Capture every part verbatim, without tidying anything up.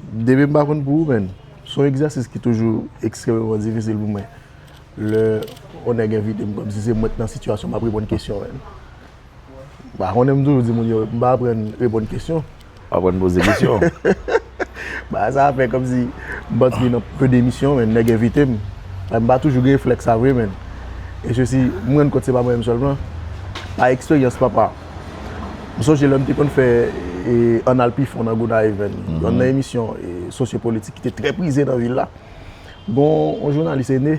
Depi m pa konn pou ou, menn, se yon egzèsis ki toujou ekstrèmeman difisil pou mwen. Lè yon nèg envite m, kòmsi se mwen k nan sitiyasyon, m ap reponn kesyon, menn. M pa konnen, m toujou di moun yo, m pa aprann reponn kesyon. Aprann poze kesyon. Bagay sa fè kòmsi m patisipe nan pe de emisyon, menn, nèg envite m. M pa toujou gen reflèks sa vre, menn. E sesi, m rann kont se pa mwen menm sèlman. Pa eksperyans, papa. M sonje lè m te konn fè, e, Ann al pi fon nan Gonayiv, menn. Yonn nan emisyon, e, sosyopolitik ki te trè prize nan vil la. Gon yon jounalis Ene,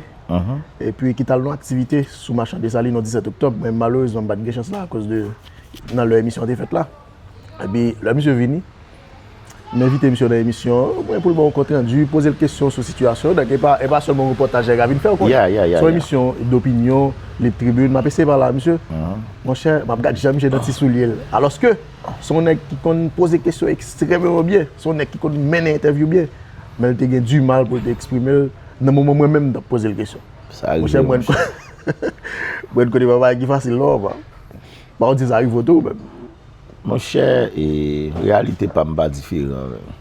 epi ki t al nan aktivite sou Machan Desalin nan disèt oktòb. Mwen, malerezman, m pa t gen chans la akoz de nan lè emisyon an te fèt la. Epi, lè misye vini, m envite misye nan emisyon, mwen pou l ban yon kontrandi, poze l kesyon sou sitiyasyon, donk e pa, e pa sèlman yon repòtaj nèg la vin fè, ou konnen. Yeah, yeah, yeah, Se yon yeah. emisyon dopinyon, lib tribin, m ap eseye pale a misye. Monchè, m ap gad jan misye nan ti soulye l. Alòske, se yon nèg ki konn poze kesyon ekstrèmeman byen, se yon nèg ki konn mennen entèvyou byen, men l te gen dimal pou l te eksprime l nan moman mwen menm m t ap poze l kesyon. Sa rive, Monchè, mwen, monchè. Mwen konnen pa bagay ki fasil non, papa. Ba w di sa rive w tou, menm. Monchè, e, reyalite pa m pa diferan, menm.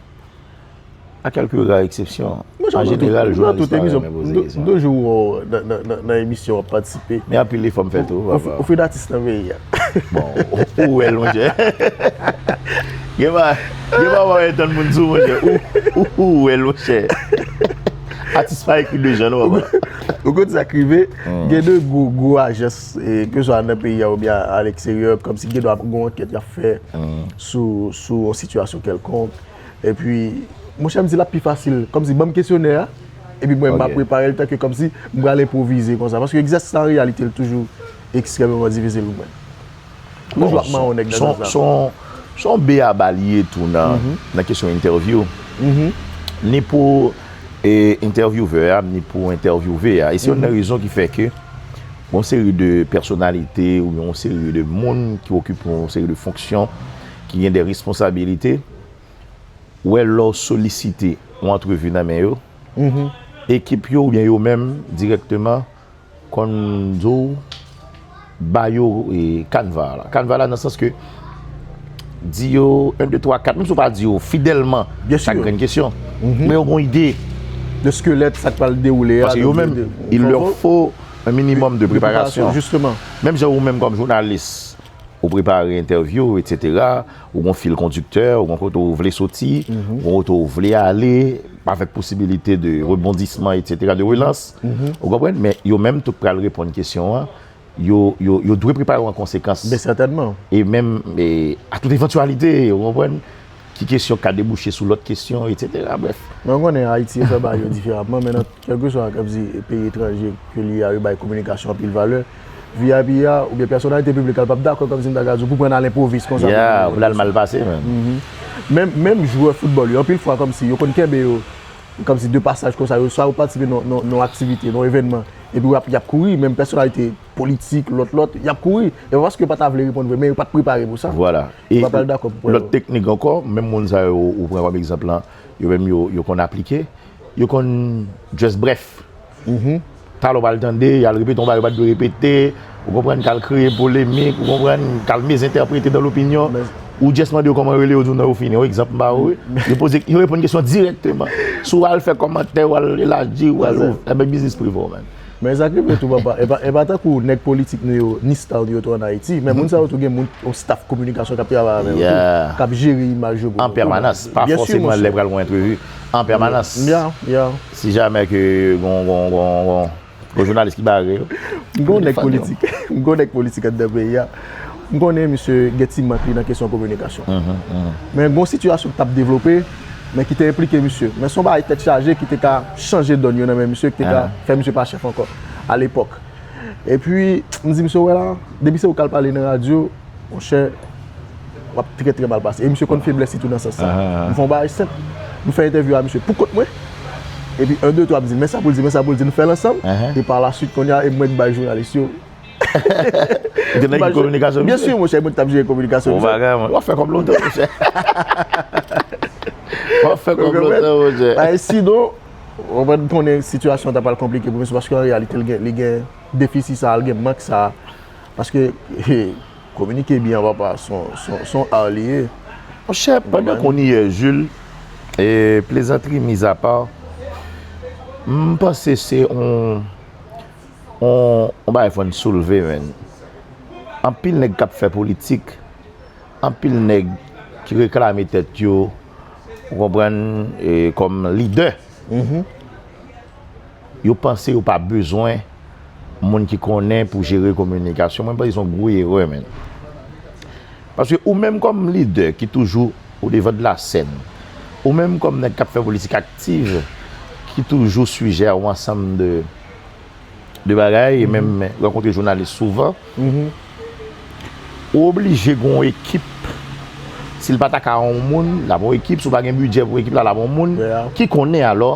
A kèlke ra eksepsyon, an jeneral, jounalis pa renmen poze kesyon. M toujou wè w nan, nan, nan, nan emisyon w ap patisipe. Men anpil efò m fè tou, papa. Ou fin atis nan peyi a. Bon, ou, ou wè l, monchè. Gen pa, gen pa wè tann moun sou, monchè. Ou, ou, ou wè l, monchè. Atis pa ekri de jan, non, papa. Ou konn sa k rive, gen de gwo, gwo ajans, e, keswa nan peyi a oubyen aleksteryè, kòmsi gen dwa ap gen yon ankèt y ap fè sou, sou yon sitiyasyon kèlkonk. Epi, monchè, m di l ap pi fasil. Kòmsi, ban m kesyonè a, epi mwen, m ap prepare l tanke kòmsi m pral enpwovize konsa. Paske egzèsis la, an reyalite, l toujou ekstrèmeman difisil pou mwen. Toujou ap mawon nèg nan sans la. Se yon, se yon beyaba li ye tou nan, nan kesyon entèvyou. Ni pou, e, entèvyouve a, ni pou entèvyouve a. E se youn nan rezon ki fè ke yon seri de pèsonalite oubyen yon seri de moun ki okipe yon seri de fonksyon, ki gen de responsabilite, wè lè w solisite yon antrevi nan men yo, ekip yo oubyen yo menm dirèkteman konn di w ba yo, e, kanva la. Kanva la nan sans ke di yo en, de, twa, kat, menm si w pa di yo fidèlman chak grenn kesyon, men yo gen yon ide. De skelèt, sa k pral dewoule a. Paske yo menm, il leur faut un minimum de préparation. Menm jan ou menm kòm jounalis, ou prepare entèvyou, etsetera, ou gon fil kondiktè, ou gon kote ou vle soti, ou gon kote ou vle ale, avèk posibilite de rebondisman, etsetera, de relans, ou konprann? Men yo menm tout pral reponn kesyon an, yo, yo, yo dwe prepare w an konsekans. Ben, sètènman. E menm, e, a tout evantyalite, ou konprann? Ki kesyon ka debouche sou lòt kesyon, etsetera, brèf. Men w konnen Ayiti yo fè bagay yo diferaman, men nan kèlkeswa, kòmsi, peyi etranje ke li ye a, yo bay kominikasyon anpil valè. V I P a, oubyen pèsonalite piblik la, l p ap dakò kòmsi m ta ka di w pou pran al enpwoviz konsa. Ya, pou l al mal pase, menm. Menm, menm jwè foutbòl yo, anpil fwa kòmsi yo konn kenbe yo, kòmsi de pasaj konsa, yo swa yo patisipe nan, nan, nan yon aktivite, nan yon evènman, epi y ap, y ap kouri, menm pèsonalite politik, lòt, lòt, y ap kouri. E pa paske yo pa ta vle reponn vre, men yo pa t prepare pou sa. Vwala. Yo pa pral dakò pou pran yo. Lòt teknik ankò, menm moun sa yo ou pran kòm egzanp lan, yo menm yo, yo konn aplike, yo konn just brèf. Talè w pral tande, y al repete yon bagay yo pa t dwe repete, ou konprann, k al kreye polemik, ou konprann, k al mezentèprete dans l'opinion, ou just mande yo kòman yo rele, yo di w non, yo fini. Yon egzanp m ba ou, wi. Yo poze, yo reponn kesyon dirèkteman. Si w al fè kòmantè, w al elaji, w al, enben biznis prive w, menm. Men sa k rive tou, papa, e pa, e pa tankou nèg politik nou yo, ni star nou yo tou ann Ayiti, men moun sa yo tou gen moun, yon staff kominikasyon k ap travay avè yo tou, k ap jere imaj yo pou yo tou. An pèmanans, pa fòseman lè pral gon antrevi. An pèmanans. Ya, ya. Si jamè ke gon, gon, gon, gon, gon jounalis ki bare yo. M gon nèg politik. M gon nèg politik anndan peyi a. M konnen misye gen ti mank li nan kesyon kominikasyon. Men gon sitiyasyon ki t ap devlope, men ki te enplike misye. Men se yon bagay tèt chaje ki te ka chanje dòn yo nan men misye, ki te ka fè misye pa chèf ankò alepòk. Epi, m di misye, w wè la, depi se ou k al pale nan radyo, monchè, w ap trè, trè mal pase. E misye konn feblès li tou nan sans sa. M fè yon bagay senp. M fè entèvyou a misye pou kont mwen. Epi, en, de, twa, m di l, men sa pou l di, men sa pou l di, nou fè l ansanm. E pa la swit, kounye a, e mwen k bay jounalis yo. Ou te nan ekip kominikasyon, misye? Byen si, monchè, mwen t ap jere kominikasyon, misye. Bon bagay, mwen. W ap fè kòb lontan, monchè. W ap fè kòb lontan, monchè. Bay, sinon, w konprann, konnen sitiyasyon an ta pral konplike pou misye, paske an reyalite, l gen, li gen defisi sa, l gen mank sa. Paske, kominike byen, papa, se yon, se yon, se yon ar li ye. Monchè, pandan ke w yè, Jules, E plezantri mizapa, m panse se on, on, on bagay fò n soulve, menn. Anpil nèg k ap fè politik, anpil nèg ki reklame tèt yo, ou konprann, e, kòm lidè, yo panse yo pa bezwen moun ki konnen pou jere kominikasyon. Mwen, m panse se yon gwo erè, menn. Paske ou menm kòm lidè ki toujou o devan de la sèn, ou menm kòm nèg k ap fè politik aktiv, ki toujou sijè a yon ansanm de, de bagay, e menm rankontre jounalis souvan, ou oblije gen yon ekip. Si l pa ta ka yon moun, l ap yon ekip. Si w pa gen bidjè pou ekip la, l ap yon moun ki konnen alò,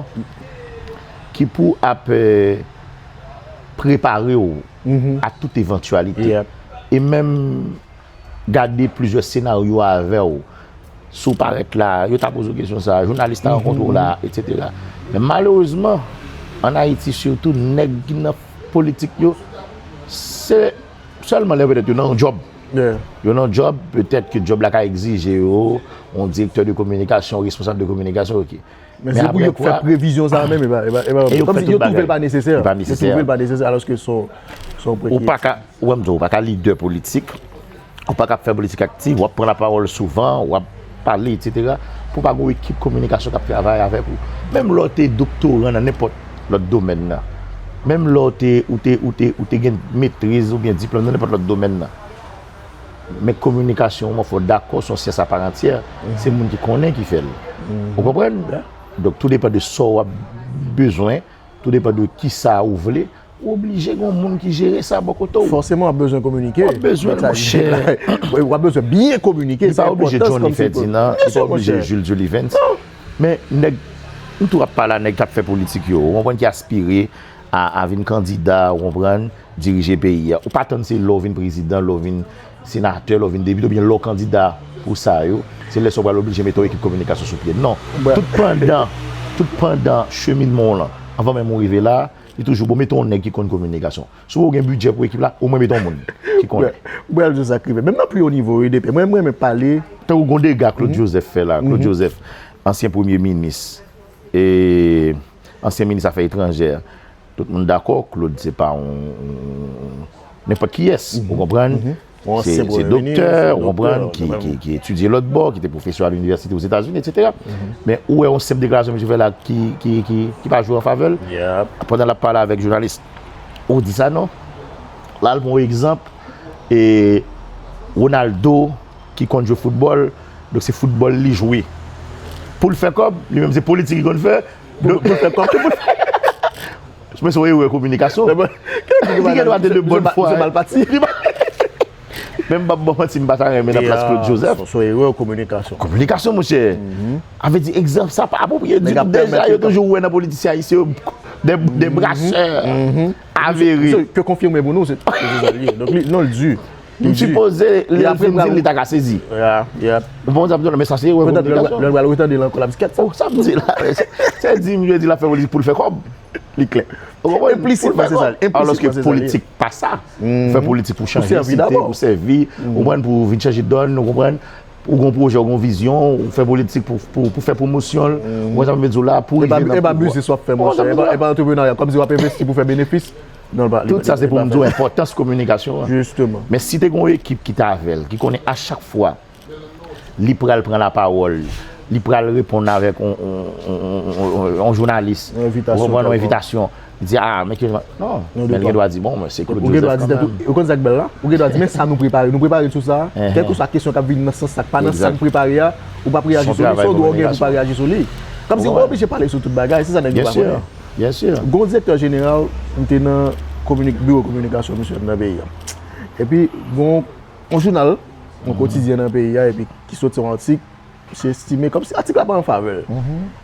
ki pou ap, eh, prepare w a tout evantyalite. E menm gade plizyè senaryo avè w. Si w parèt la, yo ta poze w kesyon sa, jounalis ta rankontre w la, etsetera. Men malerezman, ann Ayiti sitou, nèg ki nan politik yo, se sèlman lè petèt yo nan yon djòb. Yo nan yon djòb, petèt ke djòb la ka egzije yo, yon direktè de kominikasyon, responsab de kominikasyon, oke. Men se pou yo fè previzyon sa menm, e pa, e pa, e pa, e yo fè tout bagay. Yo twouve l pa nesesè. Yo twouve l pa nesesè, alòske se yon, se yon pwen ki... Ou pa ka, ou wè m di w, ou pa ka lidè politik, ou pa ka fè politik aktif, w ap pran lapawòl souvan, w ap pale, etsetera, pou pa gen yon ekip kominikasyon k ap travay avèk ou. Menm lè w te doktoran nan nenpòt lòt domèn nan, menm lè w te, ou te, ou te, ou te gen metriz oubyen diplòm nan nenpòt lòt domèn nan, men kominikasyon, mwen fò dakò, se yon syans aparantyè. Se moun ki konnen ki fè l. Ou konprann? Donk, tou depann de sa w ap bezwen, tou depann de kisa ou vle, ou oblije gen yon moun ki jere sa bò kote w. Fòseman, w ap bezwen kominike. W ap bezwen l, monchè. W ap bezwen byen kominike. Li pa oblije Johnny Ferdinand, li pa oblije Jules Jolivens. Men nèg, m tou ap pale a nèg k ap fè politik yo, ou konprann, ki aspire a, a vin kandida, ou konprann, dirije peyi a. Ou pa tann se lè w vin prezidan, lè w vin senatè, lè w vin depite, oubyen lè w kandida pou sa yo, se lè sa w pral oblije mete yon ekip kominikasyon sou pye. Non. Tout pandan, tout pandan cheminman w lan, anvan menm ou rive la, li toujou bon, mete yon nèg ki konn kominikasyon. Si w gen bidjè pou ekip la, omwen mete yon moun ki konnen. Ou pral di sa k rive. Menm nan pli wo nivo yo, depi, mwen, mwen renmen pale. Tankou gon dega Claude Joseph fè la. Claude Joseph, ansyen premye minis, e ansyen minis afè etranjè, tout moun dakò, Claude se pa yon, yon, yon nenpòt kiyès, ou konprann? Se, se doktè, ou konprann, ki, ki, ki etidye lòt bò, ki te pwofesè a linivèsite Ozetazini, etsetera. Men ou wè yon senp deklarasyon misye fè la ki, ki, ki, ki pa jwe an favè l. Pandan l ap pale avèk jounalis, ou di sa non. La, l pran yon egzanp, e Ronaldo ki konn jwe foutbòl, donk se foutbòl li jwe. Pou l fè kòb, li menm se politik li konn fè. Donk, pou l fè kòb, se pou l fè. Men se yon erè kominikasyon. Li gen dwa te de bòn fwa. Men m p ap ba w manti, m pa ta renmen nan plas Claude Joseph. Se yon erè kominikasyon. Kominikasyon, monchè. A vle di, egzanp sa pa apwopriye ditou. Deja, yo toujou wè nan politisyen ayisyen yo de, de brasè, avere. Ke konfime pou nou, se, se sa l ye. Donk, li, non, l di. M sipoze, lè l fin di l, li ta ka sezi. Ou konprann sa m di w la, men sa se erè kominikasyon. Lè l pral retande l ankò, l ap di kèt sa. Sa m di la, se, se di, m di l ap fè politik pou l fè kòb. Li klè. Ou konprann? Pou l fè kòb. Alòske politik pa sa. Ou fè politik pou chanje site, pou sèvi, ou konprann, pou vin chanje dòn, ou konprann? Ou gon pwojè, ou gon vizyon, ou fè politik pou, pou, pou fè pwomosyon l. Ou konprann sa m vle di w la, pou rive nan pouvwa. E pa biznis w ap fè, monchè. E pa, e pa antreprenarya. Kòmsi w ap envesti pou fè benefis. Non, li pa, li pa, li pa fè. Tout sa se pou m di w enpòtans kominikasyon an. Jisteman. Men si te gen yon ekip ki t avè l, ki konnen a chak fwa li pral pran lapawòl, li pral reponn avèk yon, yon, yon, yon, yon, yon jounalis, ou konprann, yon envitasyon. Li di, a, men ki, non, men l gen dwa di, bon, men se Claude Joseph kanmenm. Ou konn sa k bèl la? Ou gen dwa di, men sa nou prepare, nou prepare sou sa. Kèlkeswa kesyon k ap vini nan sans sa k pa nan sa n prepare a, ou p ap reyaji sou li, se yon dwa w gen pou pa reyaji sou li. Kòmsi ou pa oblije pale sou tout bagay, se sa nèg yo pa konnen. Gen yon direktè jeneral, m te nan kominik-, biwo kominikasyon misye nan peyi a. Epi, gon yon jounal, yon kotidyen nan peyi a, epi ki soti yon atik, misye estime kòmsi atik la pa an favè l.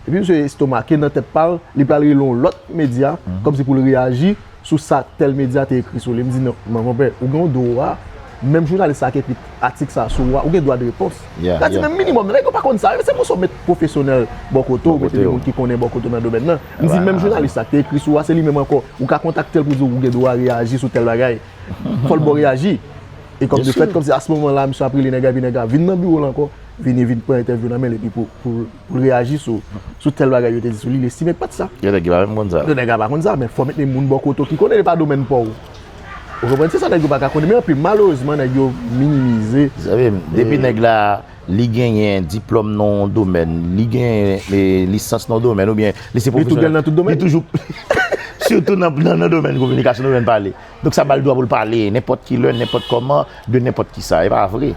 Epi misye estomake nan tèt pa l, li pral rele yon lòt medya, kòmsi pou l reyaji sou sa tèl medya te ekri sou li. M di, non, men konpè, ou gen yon dwa, menm jounalis sa ki ekri atik sa sou ou a, ou gen dwa de repons. Sa di menm minimòm, nèg yo pa konn sa, se pou sa w met pwofesyonèl bò kote w, ou mete de moun ki konnen bò kote w nan domèn nan. M di, menm jounalis sa ki te ekri sou ou a, se li menm ankò, ou ka kontakte l pou di w ou gen dwa reyaji sou tèl bagay. Fò l ba w reyaji. E kòm de fèt, kòmsi a se moman la, misye ap rele nèg la, epi nèg la vin nan biwo l ankò, vini, vin pran entèvyou nan men l, epi pou, pou, pou l reyaji sou, sou tèl bagay yo te di sou li, li estime k pa t sa. Gen nèg ki pa menm konn sa. Gen nèg la pa konn sa, men fò w met moun bò kote w ki konnen, li pa domèn pa w. Ou konprann? Se sa nèg yo pa ka konnen, men anpil, malerezman, nèg yo minimize. Zanmi m, depi nèg la, li genyen diplòm nan yon domèn, li genyen eh, lisans nan yon domèn, oubyen li se pwofesyonèl. Li tou bèl nan tout domèn. Li toujou, sitou nan, nan, nan domèn kominikasyon, domèn pale. Donk sa ba l dwa pou l pale nenpòt ki lè, nenpòt kòman, de nenpòt ki sa. E pa vre.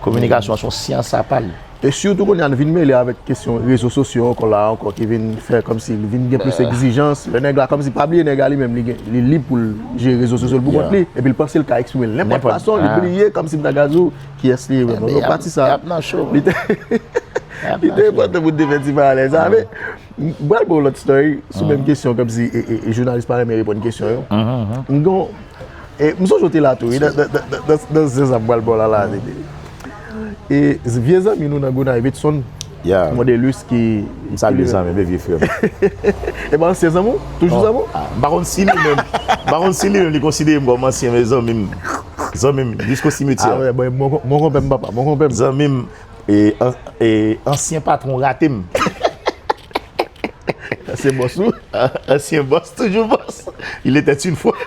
Kominikasyon an se yon syans apa l. E sitou kounye a n vin mele avèk kesyon rezo sosyo ankò la ankò ki vin fè kòmsi l vin gen plis egzijans. Lè nèg la kòmsi pa bliye nèg la li menm li gen li lib pou l jere rezo sosyo l pou kont li. Epi l panse l ka eksprime l nenpòt fason, li bliye kòmsi m ta ka di w kiyès li ye vrèman. Donk pati sa li te li te enpòtan pou n te fè ti paralèl sa. Men M pral ba w lòt story sou menm kesyon kòmsi e, e, e jounalis pa renmen reponn kesyon yo. M gon e, m sonje w te la tou wi, nan, nan, nan, nan, nan, nan zen sa m pral ba w la la. E vye zanmi nou nan Gonayiv, Edson Mondelus ki. M salye zanmi m, e vye frè m. E pa ansyen zanmi w? Toujou zanmi w? M pa konn si li menm, m pa konn si li menm li konsidere m kòm ansyen, men zanmi m. Zanmi m, jisko simetyè. Ah, ouais, bon, mon, mon konpè m papa, mon konpè m. Zanmi m, e, an, e ansyen patwon rate m. Ansyen bòs ou? Ansyen bòs, toujou bòs. Il était une fois.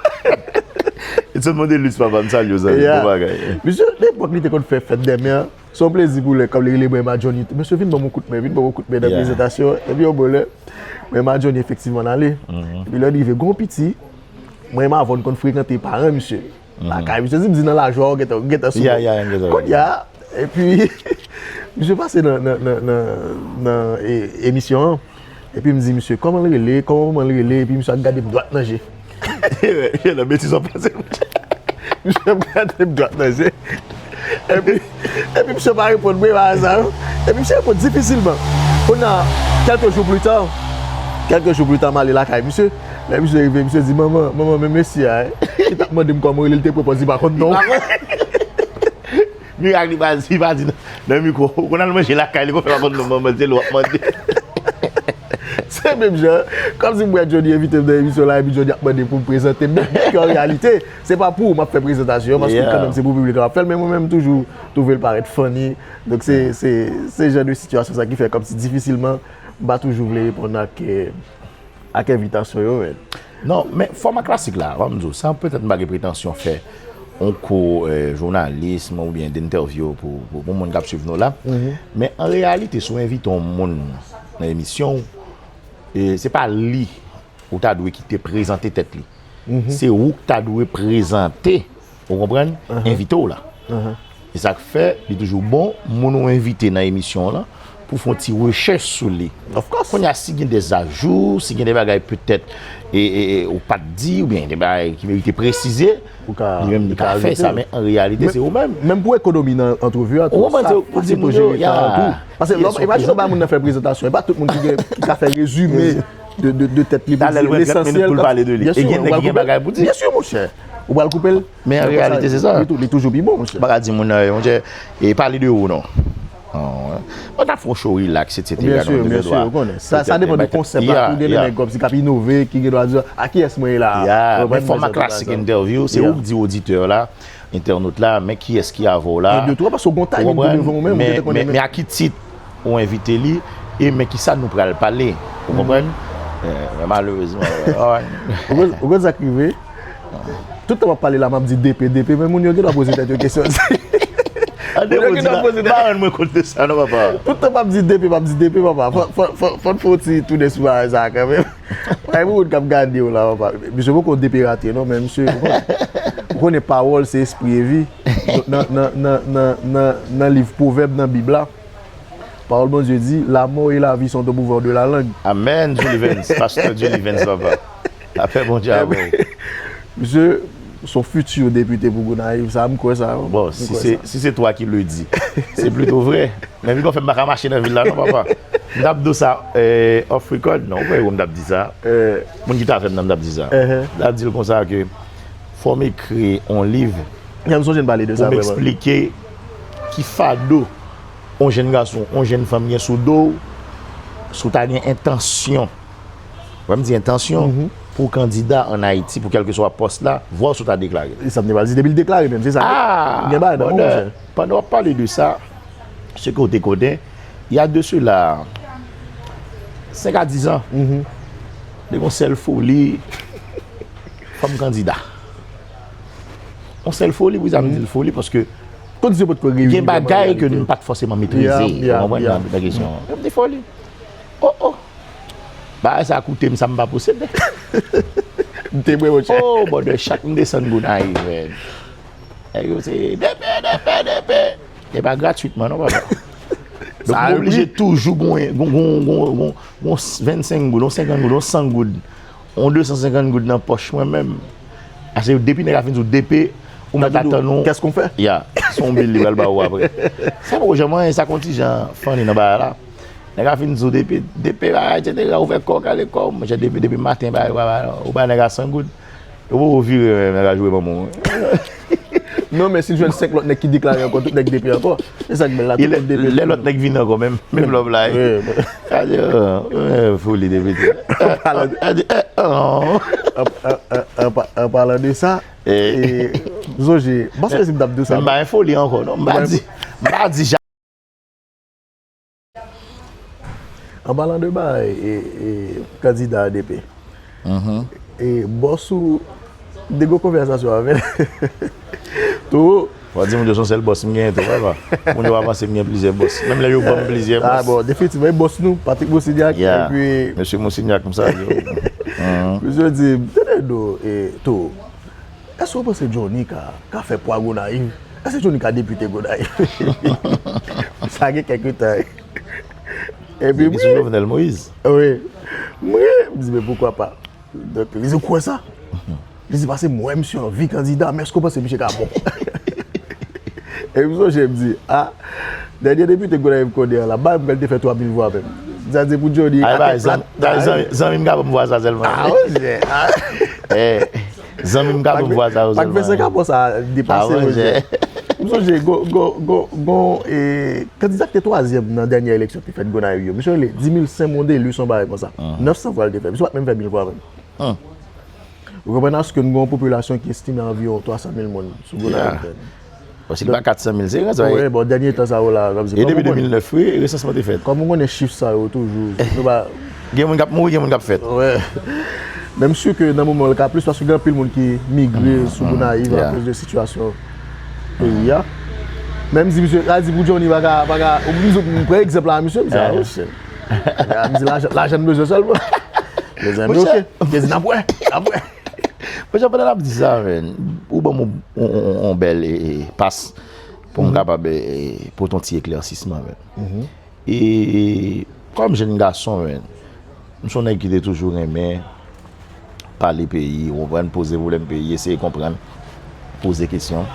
Edson Mondelus, papa, m salye w, zanmi m. Bon bagay. Misye, lepòk li te konn fè fèt dèmen an, se yon plezi pou lè, kòm li rele mwen, Emma Johnny. Mesye, vin ban m yon kout men, vin ban m yon kout men nan prezantasyon. Epi yon bon lè, mwen, Emma Johnny, efektivman, n ale. Epi lè n rive, gon piti, mwen, Emma, avè w, n konn frekante paran misye. Lakay misye, si m di nan lajwa, ou gentan, ou gentan sou. Kounye a, epi, misye pase nan, nan, nan, nan, nan e, emisyon an. Epi m di misye, kòman l rele, kòman manman l rele, epi misye ap gade m dwat nan je. Nan betiz w ap pase. Misye ap gade m dwat nan je. Epi, epi misye pa reponn mwen, pa sa, non. Epi misye reponn difisilman. Kounye a, kèlke jou pli ta, kèlke jou pli ta, m ale lakay misye. Lè misye rive, misye di, manman, manman, men mesye a, ki t ap mande m kòman w rele, l te pran pòz li pa konn non. Mirak li pa di, li pa di nan, nan mikwo. Ou konn al manje lakay li, konn fè pa konn non manman, se li w ap mande. Se menm jan, kòmsi m wè Johnny envite m nan emisyon la, epi Johnny ap mande pou m prezante m, men ki an reyalite, se pa pou ou m ap fè prezantasyon an, paske kanmenm se pou piblik la m ap fè l, men mwen menm m toujou twouve l parèt funny. Donk se, se, se jan de sitiyasyon sa ki fè kòmsi difisilman m pa toujou vle reponn ak, eh, ak envitasyon yo, men. Non, men fòma klasik la, ban m di w, san petèt m pa gen pretansyon fè yon kou, eh, jounalis oubyen de entèvyou pou, pou, pou moun k ap swiv nou la. Men an reyalite, si w envite yon moun nan emisyon w, eh, se pa li ou ta dwe kite prezante tèt li. Se ou k ta dwe prezante, ou konprann, envite w la. E sa k fè, li toujou bon, moun ou envite nan emisyon w lan, pou fè yon ti rechèch sou li. Kounye a, si gen de ajou, si gen de bagay petèt, e, e, e, ou pa t di, oubyen de bagay ki merite presize, li menm li ka fè sa, men an reyalite, se ou menm. Menm pou ekonomi nan antrevi a tou, sa, sa se pou jere tan an tou. Paske lè, imajine w bay moun nan fè prezantasyon, e pa tout moun ki gen, ki ka fè rezime de, de, de tèt li pou di lesansyèl. Talè l pran trant minit pou l pale de li. E gen nèg ki gen bagay pou di. Byen si, monchè. Ou pral koupe l. Men an reyalite, se sa. Li tou-, li toujou pi bon, monchè. M pa ka di moun nan, monchè, e pale de ou non. Mwen ta fè yon show relax, etsetera. Byen si, byen si, ou konnen. Sa, sa depann de konsèp la, tou gen de nèg kòmsi k ap inove, ki gen dwa di, a kiyès mwen ye la? Men fòma klasik entèvyou, se ou k di oditè la, entènot la, men kiyès ki avè w la. Gen de twa, paske w gon timing pou devan ou menm, ou gentan konnen men. Men a ki tit ou envite li, e men kisa nou pral pale. Ou konprann? Eh, men malerezman, eh, ou konn, ou konn sa k rive? Tout tan m ap pale la, m ap di D P, D P, men moun yo gen dwa poze tèt yo kesyon. Moun yo gen dwa poze tèt yo. Pa rann mwen kont de sa, non, papa. Tout tan m ap di D P, m ap di D P, papa. Fò, fò, fò, fò n fè yon ti tounen sou bagay sa a kanmenm. Ay, pou moun k ap gade w la, papa. Misye poko D P rate, non, men misye, ou konnen, ou konnen pawòl se espri e vi. Nan, nan, nan, nan, nan, nan liv Pwovèb nan Bib la, pawòl Bondye di, la mort et la vie sont au pouvoir de la langue. Amèn, Julie Vens, pastè Julie Vens, papa. Lapè Bondye avè w. Misye, se yon fiti depite pou Gonayiv, sa, m kwè sa, wi. Bon, si se, si se toi qui le dis, se plito vre. Men vin fè m pa ka mache nan vil la, non, papa. M t ap di w sa, eh, off record, non, ou kwè m t ap di sa. Moun ki t avè m nan, m t ap di sa. M t ap di l konsa ke fò m ekri yon liv pou m eksplike ki fado yon jèn gason, yon jèn fanm gen sou do w, si w ta gen entansyon, wè m di entansyon, pou kandida ann Ayiti, pou kèlkeswa pòs la, vwa w si w ta deklare l. E sa m te pral di, depi l deklare menm, se sa. Ah! Gen bagay nan men w, monchè. Pandan w ap pale de sa, se ke w te konnen, y a de cela, senk a dis an, te gen yon sèl foli, fanm kandida. Yon sèl foli, pou sa m di l foli, paske Kondisyon potko reyini gen bagay ke nou pa t fòseman metrize. Ou konprann nan kesyon an. Yon ti foli. Oh, oh. Bagay sa koute m sa m pa posede. M te bwè, monchè. Oh, bòdè, chak m desann Gonayiv, men. Nèg yo se depe, depe, depe. E pa gratwitman, non, papa. Donk, m oblije toujou gon, gon, gon, gon, gon, gon vennsenk goud, gon senkant goud, gon san goud, gon de san senkant goud nan pòch mwen menm. Paske depi nèg la fin di w depe, ou mèt atann ou. Qu'est-ce qu'on fait? Ya, se yon bil li pral ba ou apre. Sa poko janm anyen, sa konn ti jan funny nan bagay la. Nèg la fin di w depe, depe bagay, etsetera, ouvè kò w, kale kò w. Monchè, depe, depi maten, bagay, ou ba, ou ba nèg la san goud. Ou poko vire menm, nèg la joure manman w. Non, men si l jwenn senk lòt nèg ki deklare ankò, tout nèg depe ankò. Se sa k bèl la, tout moun depe. Lè lòt nèg vin ankò, menm, menm lòb la. Wi. Sa di, oh, foli depi. An palan de sa, m sonje, m pa sonje si m t ap di w sa. M pa gen foli ankò, non. M pa di, m pa di jan. An palan de bagay, e, e, kandida A D P, e, bòs ou, m te gen yon konvèsasyon avè l. Tou. W a di moun yo se yon sèl bòs m genyen tou, papa. Moun yo pa panse m gen plizyè bòs. Menm lè yo ban m plizyè bòs. Ah bon, definitivman, e bòs nou, Patrick Moussignac, epi. Mesye Moussignac, m salye w. Mesye di, m tande nou, e, tou. Èske w panse Johnny ka, ka fè pwa Gonayiv? Èske Johnny ka depite Gonayiv? Sa gen kèk tan. Epi m ri. Jovenel Moïse. Wi. M ri, m di, men poukwa pa? Donk, li di, ou kwè sa? Li di, paske m wè misye anvi kandida, men èske w panse misye ka bon? Epi m sonje, m di, a, dènye depite Gonayiv konnen an la, bay m kè l te fè twa mil vwa menm. Sa di pou Johnny, atè plat. Zanmi m ka ban m vwa sa sèlman. Ah, monchè. Eh, zanmi m ka ban m vwa sa yo sèlman. Pa k fè sa ka bon sa depase, monchè. M sonje, gon, gon, gon, gon, eh, kandida ki te twazyèm nan dènye eleksyon ki te fèt Gonayiv yo. Misye rele Dimilsen Mondeli, se yon bagay konsa. Nèf san vwa l te fè. Misye pa t menm fè mil vwa menm. Ou konprann, aske nou gen yon popilasyon ki estime anviwon twa san mil moun sou Gonayiv. Paske li pa kat san mil, se rezon. Wi, bon, dènye tan sa yo la, kòmsi. E depi de mil nèf, wi, resansman te fèt. Kòm ou konnen chif sa yo toujou, nou pa. Gen moun k ap mouri, gen moun k ap fèt. Wi. Men m si ke nan moman yo, l ka plis, paske gen anpil moun ki migre sou Gonayiv akoz de sitiyasyon peyi a. Men m di, misye, sa di pou Johnny pa ka, pa ka, m di, m pran egzanp la, misye, m di, ah, oh, shit. M di, lajan, lajan n bezwen sèlman. Mezanmi, ok. Jezi, n ap wè, n ap wè. Monchè, pandan n ap di sa, men, ou ban m yon, yon, yon, yon bèl, e, e, pas pou m kapab, e, e, pote yon ti eklèsisman, men. E, kòm jèn gason, men, m se yon nèg ki te toujou renmen pale peyi, ou konprann, poze pwoblèm peyi, eseye konprann, poze kesyon.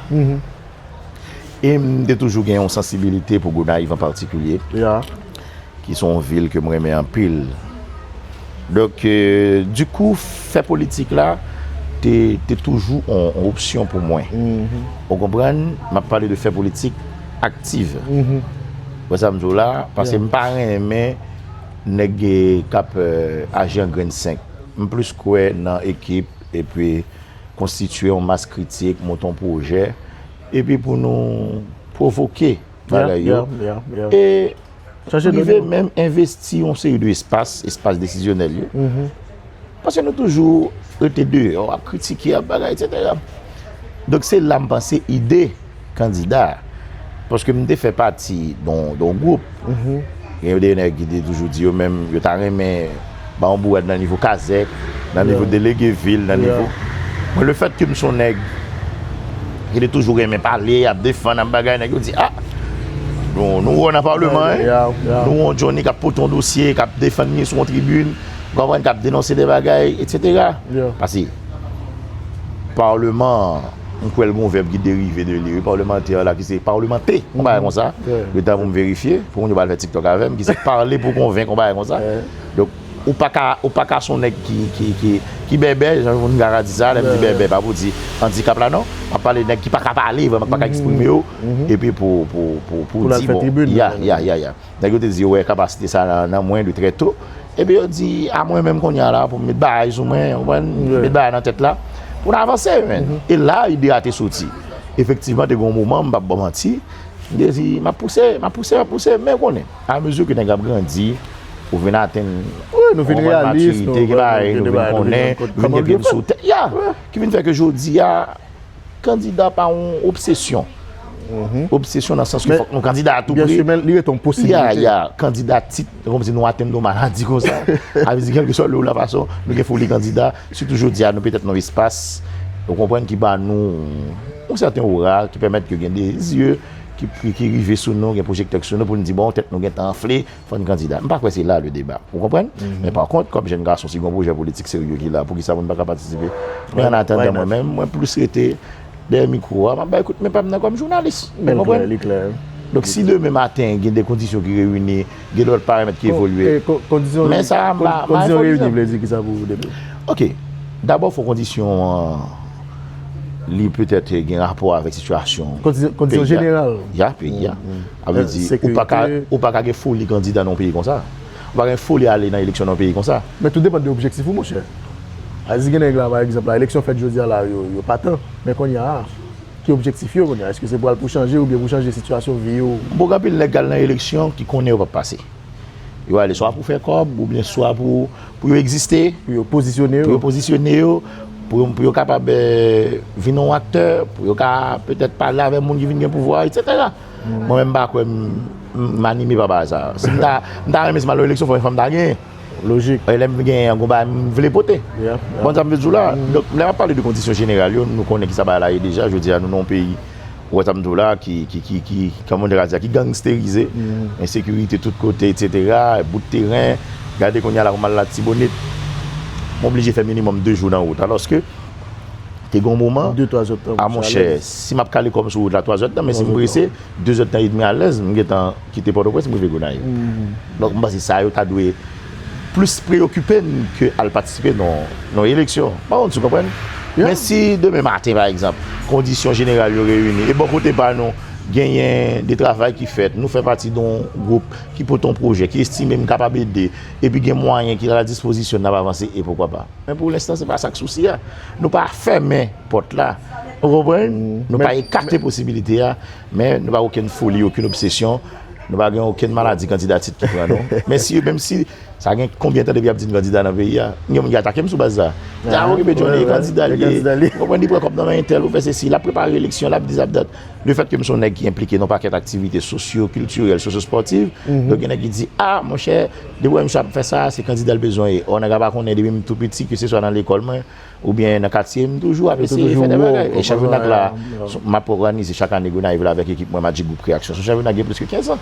E m te toujou gen yon sansibilite pou Gonayiv an patikilye, ki se yon vil ke m renmen anpil. Donk, e, dikou, fè politik la te, te toujou yon, yon opsyon pou mwen. Ou konprann? M ap pale de fè politik aktiv. Ou wè sa m di w la? Paske m pa renmen nèg, e, k ap, e, aji an grenn senk. M plis kwè nan ekip epi konstitye yon mas kritik, monte yon pwojè, epi pou nou pwovoke bagay yo. E rive menm envesti yon seri de espas, espas desizyonèl yo. Paske nou toujou rete deyò, ap kritike, ap bagay, etsetera. Donk, se la m panse ide kandida. Paske m te fè pati de yon, de yon gwoup. Gen de nèg ki te toujou di yo menm, yo ta renmen ba yon bourad nan nivo kazèk, nan nivo delege vil, nan nivo. Mwen, lefètke m se yon nèg ki te toujou renmen pale, ap defann, ap bagay, nèg yo di, ah, nou, nou wè w nan palman, en? Nou wè yon Johnny k ap pote yon dosye, k ap defann li sou yon tribin, ou konprann, k ap denonse de bagay, etsetera. Paske palman an, m kwè l gon vèb ki derive de li, wi, palmantè la, ki se palmante, yon bagay konsa. Letan pou m verifye, pou moun yo pa al fè TikTok avè m, ki se pale pou konvenk, yon bagay konsa. Donk, ou pa ka, ou pa ka se yon nèg ki, ki, ki, ki bèbè, jan moun ka di sa, lè m di bèbè, pa pou di andikap la, non. M ap pale nèg ki pa ka pale, vrèman, ki pa ka eksprime yo, epi pou, pou, pou, pou di, bon, ya, ya, ya, ya. Nèg yo te di yo wè kapasite sa nan, nan mwen de trè to. Epi yo di a mwen menm kounye a la pou m met bagay sou mwen, ou konprann? Met bagay nan tèt la pou n avanse, men. E la ide a te soti. Efektivman, te gen yon moman, m p ap ba w manti, m te di, m ap pouse, m ap pouse, m ap pouse, men ou konnen, amezi ke nèg ap grandi, ou vin atenn yon mòd matirite, gen bagay nou vin konnen, vin gen pye n sou tè, ya, ki vin fè ke jodi a, kandida pa yon obsesyon. Obsesyon nan sans ke fòk nou kandida a tou pre. Byen si, men li rete yon posibilite. Ya, ya, kandida tit, kòmsi nou atenn yon maladi konsa. A vle di, kèlkeswa lè ou la fason, nou gen foli kandida, sitou jodi a, nou petèt nan yon espas, ou konprann, ki ba nou yon sèten ora, ki pèmèt ke gen de zye ki, ki, ki rive sou nou, gen pwojektè ki sou nou, pou n di, bon, tèt nou gentan anfle, fò n kandida. M pa kwè se la le deba. Ou konprann? Men pa kont, kòm jèn gason, si gen yon pwojè politik serye ki la, poukisa moun pa ka patisipe? Men an atandan, mwen menm, mwen plis rete dèyè mikwo a, m ap bay kout men pa m nan kòm jounalis. Ou konprann? Donk, si demen maten, gen de kondisyon ki reyini, gen lòt paramèt ki evolye, men sa, m pa, m pa evolye. Kondisyon reyini vle di kisa pou ou depi? Ok. Dabò, fò kondisyon an, li petèt gen rapò avèk sitiyasyon peyi a. Kondisyon jeneral. Ya, peyi a. A vle di, ou pa ka, ou pa ka gen foli kandida nan yon peyi konsa. Ou pa gen foli ale nan eleksyon nan yon peyi konsa. Men tout depann de objektif ou, monchè. A di gen nèg la, pa egzanp la, eleksyon fèt jodi a la, yo, yo patan. Men kounye a, ki objektif yo kounye a? Èske se pou al pou chanje oubyen pou chanje sitiyasyon vi yo? Bon, gen anpil nèg k al nan eleksyon ki konnen yo p ap pase. Yo ale swa pou fè kòb, oubyen swa pou, pou yo egziste, pou yo pozisyone yo, pou yo pozisyone yo, pou yo, pou yo kapab, eh, vin yon aktè, pou yo ka petèt pale avè moun ki vin gen pouvwa, etsetera. Mwen menm, m pa kwè m, m, m anime pa bagay sa. Si m ta, m ta renmen si m al nan eleksyon, fò yon fanm ta genyen. Lojik. E lè m genyen an, gon bagay m vle pote. Konprann sa m vle di w la? Donk, lè m ap pale de kondisyon jeneral yo, nou konnen kisa bagay la ye deja. Jodi a, nou nan yon peyi, ou wè sa m di w la, ki, ki, ki, ki, kòman nou ta ka di sa, ki gangsterize, ensekirite tout kote, etsetera, bout teren. Gade kounye a la, pou m al Latibonit, m oblije fè minimòm de jou nan wout. Alòske, te gen yon moman, a monchè, si m ap kale kò m sou wout la, twa zè tan, men si m prese, de zè tan edmi alèz, m gentan kite Pòtoprens, m rive Gonayiv. Donk, m panse sa yo ta dwe plis preyokipe n ke al patisipe nan, nan eleksyon. M pa konn si w konprann. Men si demen maten, pa egzanp, kondisyon jeneral yo reyini, e bò kote pa nou, genyen de travay ki fèt, nou fè pati de yon gwoup ki pote yon pwojè, ki estime m kapab ede, epi gen mwayen ki a la dispozisyon n, n ap avanse, e poukwa pa. Men pou lenstan, se pa sa k sousi a. Nou pa fèmen pòt la. Ou konprann? Nou pa ekate posibilite a, men nou pa okenn foli, okenn obsesyon. Nou pa gen okenn maladi kandidatit ki pran nou. Men si, menm si sa gen konbyen tan depi y ap di n kandida nan peyi a, gen moun ki atake m sou baz sa. Di, "A, okipe Johnny, e kandida l ye." Ou konprann, li pran kòb nan men entèl, ou fè sesi, l ap prepare eleksyon, l ap di, l ap dat. Lefètke m se yon nèg ki enplike nan yon pakèt aktivite sosyo-kiltirèl, sosyo-spòtiv, donk gen nèg ki di, "A, monchè, depi w wè misye ap fè sa, se kandida l bezwen ye." Ò, nèg la pa konnen depi m tou piti, keseswa nan lekòl mwen, oubyen nan katye, m toujou ap eseye fè de bagay. E chanpyona la, m ap òganize chak ane Gonayiv la avèk ekip mwen, Magic Group Kreaksyon. Se yon chanpyona ki gen plis ke kenz an.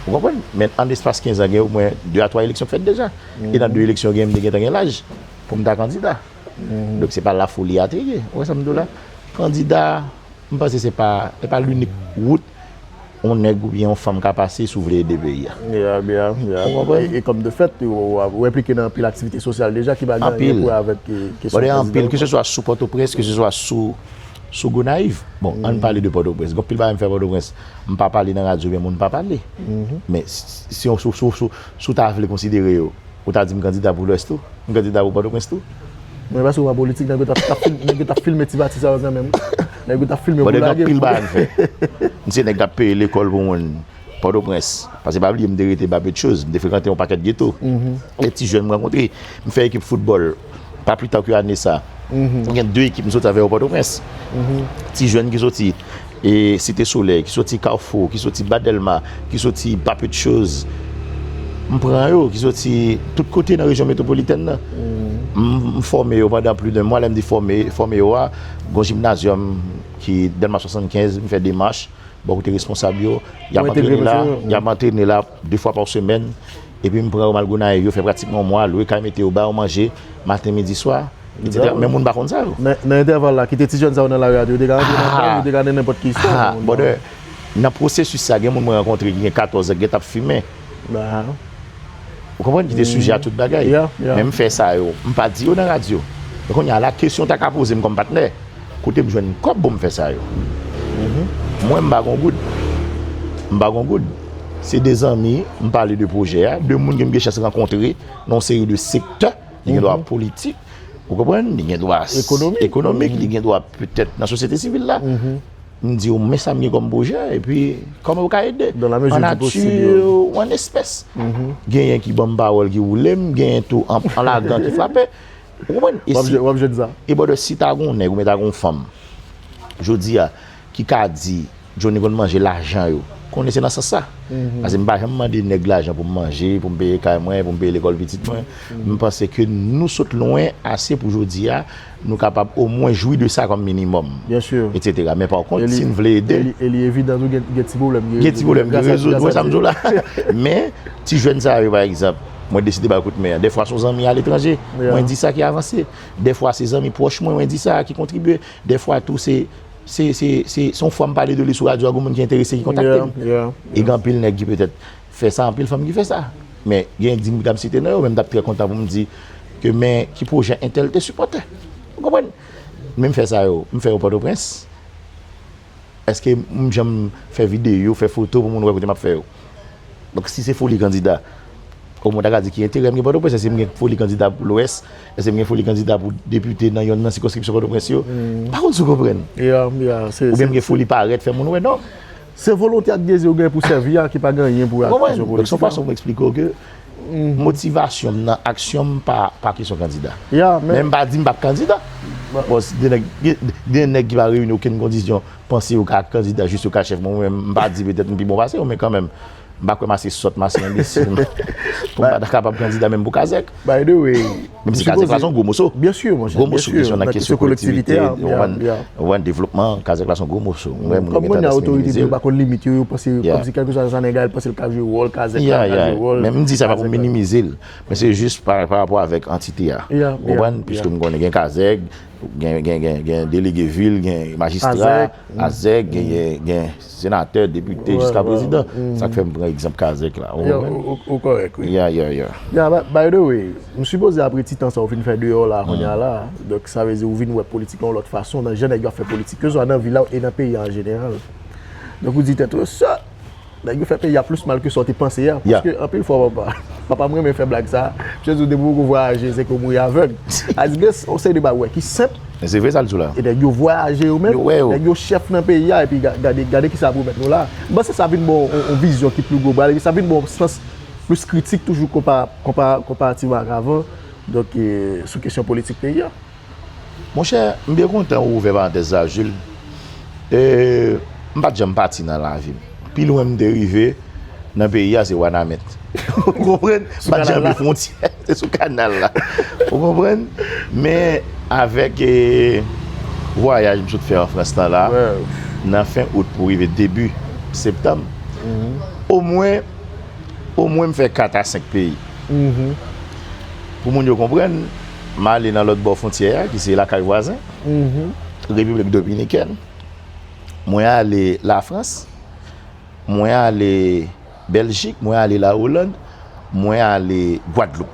Ou konprann? Men an espas kenz an, gen omwen de a twa eleksyon k fèt deja. E nan de eleksyon, gen, m te gentan gen laj pou m ta kandida. Donk, se pa lafoli a te ye. Ou wè sa m di w la? Kandida, m panse se pa, se pa linik wout yon nèg oubyen yon fanm ka pase si w vle ede peyi a. Ou konprann? E, e kòm de fèt, ou, ou, ou enplike nan anpil aktivite sosyal deja ki pa gen anyen pou wè avèk, e, kesyon prezidan. Bon, anpil, keseswa sou Pòtoprens, keseswa sou, sou Gonayiv. Bon, ann pale de Pòtoprens. Gen anpil bagay m fè Pòtoprens. M pa pale nan radyo, oubyen moun pa pale. Men si, si, si, si, si w ta vle konsidere yo, ou ta di m kandida pou Lwès tou? M kandida pou Pòtoprens tou? Mwen, paske w pa politik, nèg yo t ap, t ap fil-, nèg yo t ap filme ti pati sa yo kanmenm. Nèg yo t ap filme pou lage. Bon, gen anpil bagay m fè. M se nèg k ap peye lekòl pou moun Pòtoprens. Paske pa bliye, m te rete Bapetchoz, m te frekante yon pakèt geto. E ti jèn m rankontre. M fè ekip foutbòl. Pa pli ta ke ane sa, gen de ekip m soti avè yo Pòtoprens. Ti jèn ki soti e Site Solèy, ki soti Kafou, ki soti Ba Dèlma, ki soti Bapetchoz. M pran yo, ki soti tout kote nan rejyon metwopolitèn nan. M, m fòme yo pandan plis de mwa. Lè m di fòme, fòme yo a, gon jimnazyòm ki Dèlma swasannkenz, m fè demach, bò kote responsab yo, y ap antrene la, y ap antrene la de fwa pa semèn, epi m pran yo m al Gonayiv, yo fè pratikman yon mwa, lwe kay, mete yo, ba yo manje, maten, midi, swa. Etsetera. Men moun pa konn sa yo. Nan, nan entèval la, kite ti jèn sa yo nan lari a tou, yo te ka rantre nan gang, yo te ka nan nenpòt ki istwa. Brother, nan pwosesis sa, gen moun mwen rankontre ki gen katòz an, ki gentan ap fimen. Ou konprann? Ki te sijè a tout bagay. Men m fè sa yo, m pa di yo nan radyo. Men kounye a la, kesyon w ta ka poze m kòm patnè, kote m jwenn kòb pou m fè sa yo? Mwen, m pa gon goud. M pa gon goud. Se de zanmi, m pale de pwojè a, de moun ke m gen chans rankontre nan yon seri de sektè, li gen dwa politik, ou konprann, li gen dwa ekonomik, li gen dwa petèt nan sosyete sivil la. M di yo, men sa m gen kòm pwojè, epi kòman yo ka ede, an nati ou an espès. Genyen ki ban m pawòl ki woule m, genyen tou an, an lagan ki frape. Ou konprann? E si, e brother, si ta gen yon nèg oubyen ta gen yon fanm, jodi a, ki ka di, Johnny konn manje lajan yo. Konnen se nan sans sa. Paske m pa janm mande nèg lajan pou m manje, pou m peye kay mwen, pou m peye lekòl pitit mwen. M panse ke nou sot lwen ase pou jodi a, nou kapab omwen jwi de sa kòm minimòm, etsetera. Men pa kont, si n vle ede, e li evidan tou, gen ti pwoblèm ki rezoud. Gen ti pwoblèm ki rezoud, wè sa m di w la. Men, ti jèn sa yo, pa egzanp, mwen deside ba yo kout men an. Dèfwa, se yon zanmi aletranje, mwen di sa ki avanse. Dèfwa, se zanmi pwòch mwen, mwen di sa ki kontribye. Dèfwa tou, se Se, se, se, se yon fwa m pale de li sou radyo a, gen moun ki enterese, ki kontakte m. E gen anpil nèg ki petèt fè sa, anpil fanm ki fè sa. Men gen di m ta m site non yo, men m t ap trè kontan pou m di ke men ki pwojè entèl te sipòte. Ou konprann? Men m fè sa yo, m fè yo Pòtoprens. Èske m janm fè videyo, fè foto pou moun wè kote m ap fè yo? Donk, si se foli kandida, omwen ta ka di ki enterè m gen Pòtoprens, èske m gen foli kandida pou Lwès, èske m gen foli kandida pou depite nan yonn nan sikonskripsyon Pòtoprens yo? M pa konn si w konprann. Oubyen m gen foli parèt, fè moun wè, non. Se volonte ak dezi ou gen pou sèvi a ki pa gen anyen pou wè ak kesyon politik la. Ou konprann? Donk, se yon fason pou m eksplike w ke motivasyon m nan aksyon m pa, pa kesyon kandida. Men m pa di m p ap kandida. Bon, si de nèg, gen, gen nèg ki pa reyini okenn kondisyon, panse yo ka kandida jis yo ka chèf. Mwen menm, m pa di petèt m pi bon pase yo, men kanmenm, m pa kwè m ase sòt, m ase enbesil pou m pa ta kapab kandida menm pou Kazèk. By the way, menm si Kazèk la se yon gwo moso. Byen si, monchè. Gwo moso, kesyon nan kesyon kolektivite, ou konprann, devlopman, Kazèk la se yon gwo moso. Mwen wè moun yo gentan minimize l. Yo pa konn limit yo, yo panse kòmsi kèlkeswa sa nèg la, li panse l ka jwe wòl Kazèk la, li ka jwe wòl. Men m di sa pa pou minimize l, men se jis pa, pa rapò avèk antite a. Ou konprann? Piske m konnen gen Kazèk, Gen, gen, gen, gen delege vil, gen majistra, Azèk, gen, gen, gen senatè, depite, jiska prezidan. Sa k fè m pran egzanp Kazèk la. Ou konprann? Ou kòrèk, wi. Ya, ya, ya. Ya, by the way, m sipoze apre ti tan sa ou fin fè deyò la, kounye a la. Donk, sa vle di ou vin wè politik lan yon lòt fason, nan jan nèg yo ap fè politik, keseswa nan vil la e nan peyi a an jeneral. Donk, ou di tèt ou, sa, Nèg yo fè peyi a plis mal ke sa w te panse a. Paske anpil fwa, papa, papa m renmen fè blag sa. Misye di w depi w poko vwayaje, se ke w mouri avèg. As gen yon seri de bagay ki senp. Men se vre sa l di w la. E nèg yo vwayaje yo menm, nèg yo chèf nan peyi a, epi gade, gade kisa yo pwomèt nou la. M panse sa vin ba w yon, yon vizyon ki pli global, epi sa vin ba w yon sans plis kritik toujou konpa, konpa, konparativman ak avan. Donk, e, sou kesyon politik peyi a. Monchè, m byen kontan ou ouvè parantèz sa, Jules. E, m pa t janm pati nan lavi m. Pi lwen m te rive nan peyi a, se Wanament. Ou konprann? M pa t janm rive fwontyè, se sou kanal la. Ou konprann? Men, avèk, e, vwayaj m sot fè an Frans lan la, nan fen out pou rive debi septanm, omwen, omwen m fè kat a senk peyi. Pou moun yo konprann, m ale nan lòt bò fwontyè a, ki se lakay vwazen, Repiblik Dominikèn. Mwen ale Lafrans, mwen ale Bèljik, mwen ale Lawolann, mwen ale Gwadloup.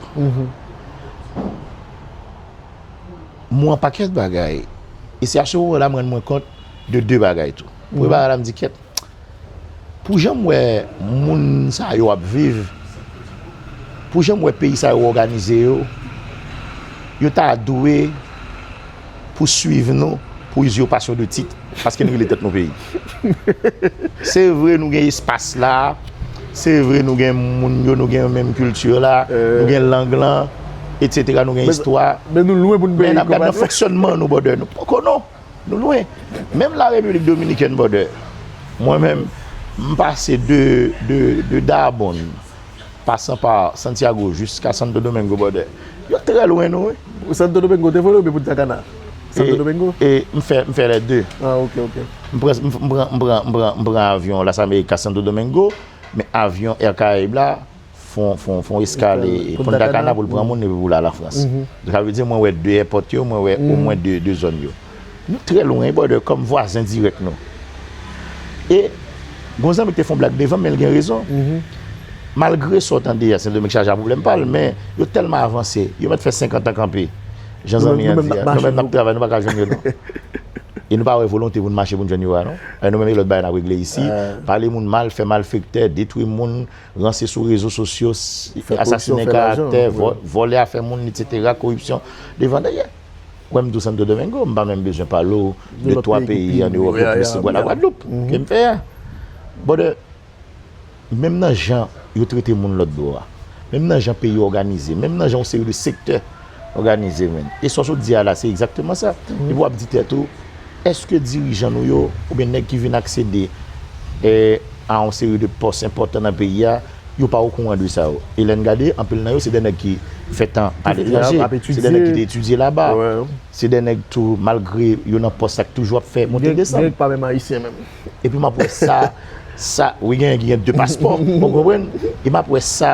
M wè yon pakèt bagay. E se a se moman la m rann mwen kont de de bagay tou. Premye bagay la, m di, kèt, pou jan m wè moun sa yo ap viv, pou jan m wè peyi sa yo òganize yo, yo ta dwe pouswiv nou pou izipasyon de tit, paske n rele tèt nou peyi. Se vre, nou gen espas la, se vre, nou gen moun yo, nou gen menm kilti la, nou gen lang lan, etsetera, nou gen istwa. Men n ap gad nan fonksyònman nou, brother, nou poko non. Nou lwen. Menm la Repiblik Dominikèn, brother. Mwen menm, m pase de, de, de Darbonne, pasan pa Santiago jiska Santo Domingo, brother. Yo trè lwen nou, wi. Santo Domingo te vole oubyen Punta Cana? Santo Domingo? E m fè, m fè lè de. Ah, ok, ok. M pran, m pran, m pran, m pran, m pran avyon Las Américas Santo Domingo, men avyon Air Caraïbe la, fon, fon, fon eskale Punta Cana pou l pran moun epi pou l al an Frans. Donk, sa vle di, mwen wè de èpòt yo, mwen wè omwen de, de zòn yo. Nou trè lwen, brother, kòm vwazen dirèk nou. E, gon zanmi ki te fè yon blag devan m, men l gen rezon. Malgre sa w tande a, Sendomeng chaje a pwoblèm pa l, men yo tèlman avanse, yo mèt fè senkant an kanpe. Jan zanmi an di a, nou menm n ap travay, nou pa ka jwenn yo, non. E nou pa wè volonte pou n mache pou n jwenn yo a, non. E nou menm, e lòt bagay n ap regle isi. Pale moun mal, fè malfektè, detwi moun, ranse sou rezo sosyo, asasinen karaktè, vòlè afè moun, etsetera, koripsyon, devan dèyè. Ou wè m tou Santo Domingo, m pa menm bezwen pale w de twa peyi an Ewòp yo plis se Gwadloup ke m fè a. Brother, menm nan jan yo trete moun lòt bò a, menm nan jan peyi òganize, menm nan jan yon seri de sektè òganize, menm. E sa w sot di a la, se egzakteman sa. Epi w ap di tèt ou, èske dirijan nou yo, oubyen nèg ki vin aksede, eh, a yon seri de pòs enpòtan nan peyi a, yo pa okouran de sa yo? E lè n gade, anpil nan yo, se de nèg ki fè tan aletranje, se de nèg ki te etidye laba. Se de nèg tou, malgre yo nan pòs la, ki toujou ap fè monte desann. Gen pa menm ayisyen menm. Epi m ap wè sa, sa, wi, gen, gen de paspò, ou konprann? E m ap wè sa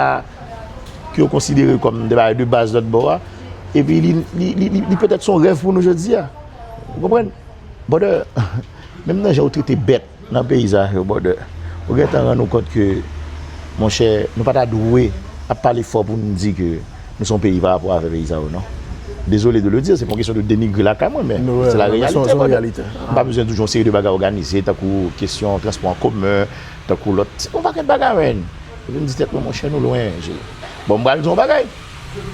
ke yo konsidere kòm de bagay de baz lòt bò a. Epi li, li, li, li, li petèt se yon rèv pou nou jodi a. Ou konprann? Brother, menm nan jan yo trete bèt, nan peyi sa yo, brother. Ou gentan rann ou kont ke, monchè, nou pa ta dwe ap pale fò pou n di ke nou se yon peyi pa rapò avè peyi sa yo, non. Désolé de le dire, se pa yon kesyon de denigre lakay mwen, men se la réalité, brother. M pa bezwen di w yon seri de bagay òganize, tankou kesyon transpò an komen, tankou lòt, yon pakèt bagay, men. Epi m di tèt mwen, monchè, nou lwen, je. Bon, m pral di yon bagay.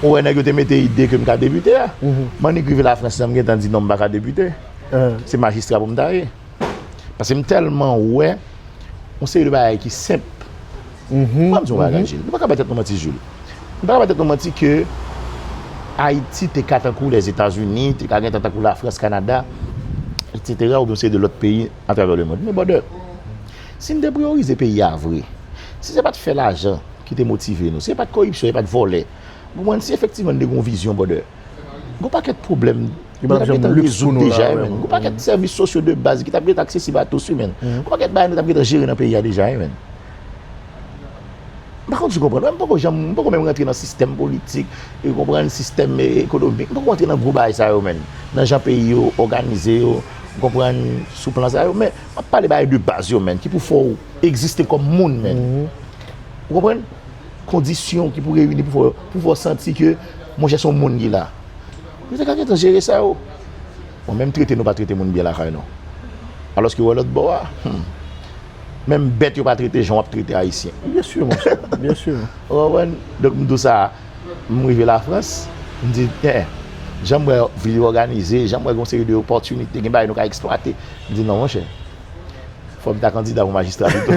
Ou wè nèg yo te mete ide ke m ka depite a. M annik rive Lafrans la, m gentan di non, m pa ka depite. Se majistra pou m ta ye. Paske m tèlman wè yon seri de bagay ki senp. Ban m di yon bagay, Jules. Nou pa ka bay tèt nou manti, Jules. Nou pa ka bay tèt nou manti ke Ayiti te ka tankou Lèzetazini, te ka gentan tankou Lafrans, Kanada, etsetera, oubyen yon seri de lòt peyi atravè lemonn. Men, brother, si n te priyorize peyi a vre, si se pa t fè lajan ki te motive nou, si se pa t koripsyon, se pa t vòlè, ou konprann, si efektivman n te gen yon vizyon, brother, gon pakèt pwoblèm nou t ap gentan rezoud deja, menm. Gon pakèt sèvis sosyo de baz ki t ap gentan aksesib a tous, menm. Gon pakèt bagay nou t ap gentan jere nan peyi a deja, menm. M pa konn si w konprann. M poko janm, m poko menm rantre nan sistèm politik, e konprann sistèm, e, ekonomik. M poko rantre nan gwo bagay sa yo, menm. Nan jan peyi yo òganize yo, ou konprann, sou plan sa yo. Men, m ap pale bagay de baz yo, menm, ki pou fè w egziste kòm moun, menm. Ou konprann? Kondisyon ki pou reyini pou fè, pou fè w santi ke, monchè, se yon moun ki la. Nou te ka gentan jere sa yo. Bon, menm trete nou pa trete moun byen lakay nou. Alòske w wè lòt bò a, hmm, menm bèt yo pa trete jan w ap trete Ayisyen. Byen si, monchè, byen si. Ou konprann? Donk, m di w sa, m rive Lafrans, m di, eh, jan m wè vil yo òganize, jan m wè gen yon seri de opòtinite, gen bagay nou ka eksplwate. M di, non, monchè, fò m ta kandida pou majistra pito.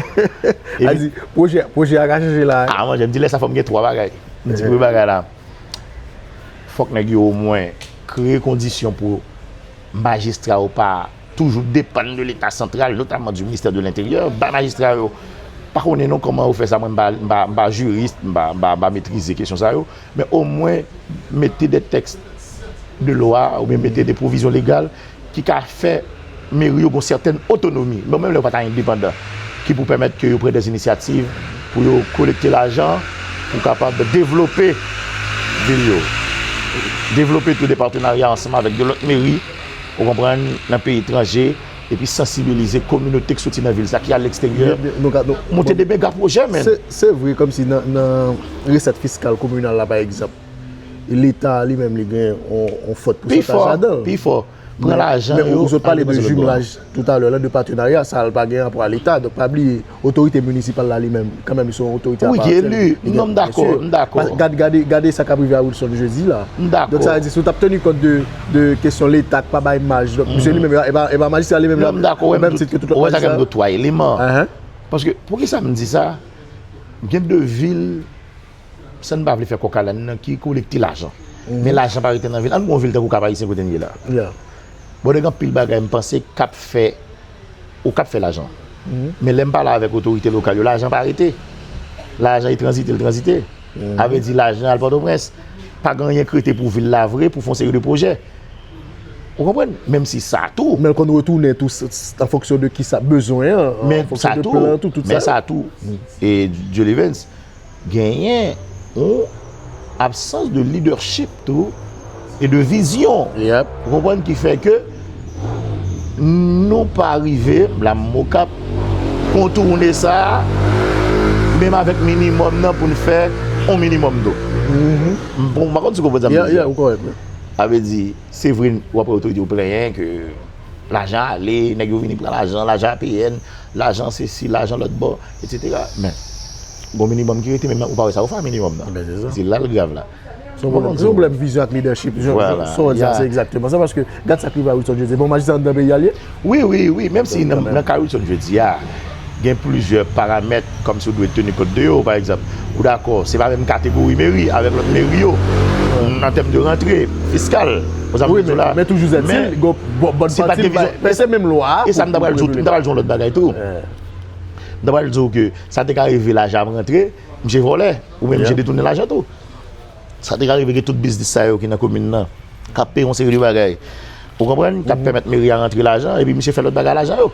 A di, pwojè, pwojè a ka chanje la. A, monchè, m di lè sa fò m gen twa bagay. M di premye bagay la, fòk nèg yo omwen kreye kondisyon pou majistra yo pa toujou depann de Leta santral, notamman du ministère de l'Intérieur. Bay majistra yo, pa konnen non kòman yo fè sa, mwen m pa, m pa, m pa jiris, m pa, m pa, m pa metrize kesyon sa yo, men omwen mete de tèks de lwa oubyen mete de pwovizyon legal ki ka fè meri yo gon sètèn otonomi, men menm lè yo pa ta endepandan, ki pou pèmèt ke yo pran de inisyativ pou yo kolekte lajan, pou kapab devlope vil yo. Devlope tou de patenarya ansanm avèk de lòt meri, ou konprann, nan peyi etranje, epi sansibilize kominote k soti nan vil sa, ki al leksteryè, monte de mega pwojè, menm. Se, se vre, kòmsi nan, nan resèt fiskal kominal la, pa egzanp, Leta li menm li gen yon, yon fòt pousantaj ladan l. Pi fò, pi fò. Pran lajan yo, ou sot pale de jimlaj toutalè la, de patenarya, sa l pa gen rapò a Leta. Donk, pa bliye, otorite minisipal la li menm, kanmenm, li se yon otorite apa antyèl. Wi, ki eli. Non, m dakò, m dakò. Gade, gade, gade sa k ap rive a Wilson Jeudi la. M dakò. Donk, sa vle di, si w t ap teni kont de, de kesyon Leta k pa bay maj, donk, misye li menm, e pa, e pa majistra li menm, menm tit ke tout lòt majistra. Ou wè sa k ap nou twa eleman. Paske, poukisa m di sa? Gen de vil, san n pa vle fè kòk a lèn nan, ki kolekte lajan. Men lajan pa rete nan vil. Ann pran yon vil tankou Kap Ayisyen kote n ye la. Bon, gen anpil bagay m panse k ap fè, ou k ap fè lajan. Men lè m pale avèk otorite lokal yo, lajan pa rete. Lajan e tranzite, l tranzite. Sa vle di lajan al Pòtoprens. Pa gen anyen k rete pou vil la vre, pou fè yon seri de pwojè. Ou konprann? Menm si sa tou. Men l konn retounen tou, s-, s-, an fonksyon de kisa bezwen an, an fonksyon de plan tou, tout sa. Men sa tou. E Dieu Levens, genyen yon absans de leadership tou e de vizyon. Ou konprann? Ki fè ke nou pa rive, la m Okap, kontoune sa, menm avèk minimòm nan pou n fè yon minimòm tou. M, bon, m pa konn si w konprann sa m vle di a. Sa vle di, se vre, w ap wè otorite yo plenyen ke Lajan ale, nèg yo vini pran lajan, lajan A P N, lajan sesi, lajan lòt bò, etsetera. Men, gon minimòm ki rete, men ou pa wè sa yo fè minimòm nan. Se la l grav la. Se yon pwoblèm vizyon ak lidèchip. Sa w di a, se egzakteman sa, paske gad sa k rive a Wilson Jeudi. Bon, majistra anndan peyi a l ye. Wi, wi, wi. Menm si nan ka Wilson Jeudi a, gen plizyè paramèt kòmsi w dwe teni kont de yo. Pa egzanp, ou dakò, se pa menm kategori meri avèk lòt meri yo, an tèm de rantre fiskal. Wi, men toujou zètil, gon bòn pati, men se menm lwa a. E sa m ta pral di w, m ta pral di w yon lòt bagay tou. M ta pral di w ke sa te ka rive lajan ap rantre, misye vòlè, oubyen misye detounen lajan tou. Sa te ka rive gen tout biznis sa yo ki nan komin nan, k ap peye yon seri de bagay. Ou konprann? K ap pèmèt meri a rantre lajan, epi misye fè lòt bagay lajan yo.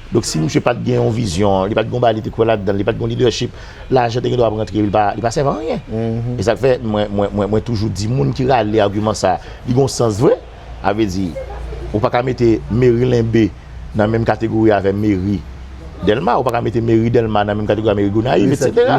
Donk, si misye pa t gen yon vizyon, li pa t gen yon bagay li te kwè ladan l, li pa t gen yon lidèchip, lajan te gen dwa ap rantre, li pa, li pa sèvi a anyen. E sa k fè, mwen, mwen, mwen, mwen toujou di, moun ki rale agiman sa, li gen yon sans vre. A vle di, ou pa ka mete meri Lenbe nan menm kategori avè meri Dèlma, ou pa ka mete meri Dèlma nan menm kategori a meri Gonayiv, etsetera.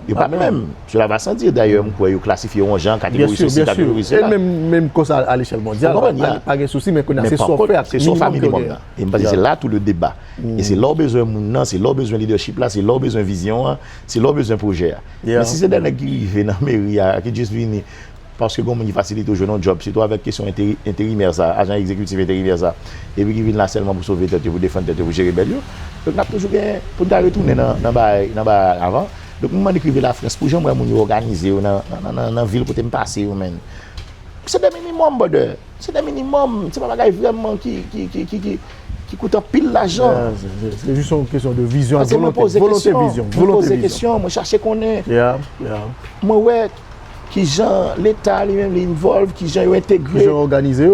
Yo p ap menm. Cela va sans dire. Dayè, m kwè yo klasifye yon jan, kategori sesi, kategori sela. E menm, menm konsa a lechèl mondyal, pa gen sousi, men kounye a se sa w fè ak minimòm ke w genyen. E m panse se la tou le deba. E se la w bezwen moun nan, se la w bezwen lidèchip la, se la w bezwen vizyon an, se la w bezwen pwojè a. Men si se de nèg ki rive nan meri a, ki jis vini, paske gen moun ki fasilite w jwenn yon djòb, sitou avèk kesyon enteri-, enterimè sa, ajan egzekitif enterimè sa, epi ki vin la sèlman pou sove tèt yo, pou defann tèt yo, pou jere bèl yo. Donk, n ap toujou gen pou n ta retounen nan, nan bagay, nan bagay avan. Donk, m mande k rive Lafrans, pou jan m wè moun yo òganize yo nan, nan, nan, nan, nan vil kote m pase yo, menn. Se de minimòm, brother. Se de minimòm. Se pa bagay vrèman ki, ki, ki, ki, ki, ki koute anpil lajan. Se, se, se jis yon kesyon de vizyon ak volonte. Volonte, vizyon. Mwen poze kesyon, mwen chache konnen. Mwen wè kijan Leta li menm li involve, kijan yo entegre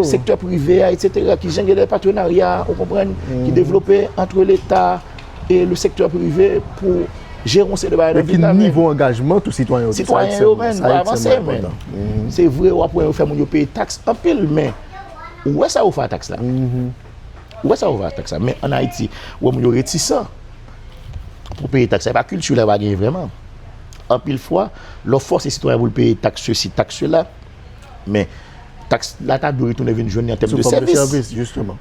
sektè prive a, etsetera, kijan gen de patrenarya, ou konprann, ki devlope ant Leta e le sektè prive pou jere yon seri de bagay nan vil la, men. E ki nivo angajman tou sitwayen yo, sitwayen yo, menn, pou avanse, menn. Se vre, w ap wè yo fè moun yo peye taks anpil, men ou wè sa yo fè a taks la. Ou wè sa yo fè a taks la. Men ann Ayiti, ou wè moun yo retisan pou peye taks la. E pa kilti la yo pa genyen vrèman. Anpil fwa, lè w fòse sitwayen pou l peye taks sesi, taks sela, men taks la ta dwe retounen vin jwenn li an tèm de sèvis.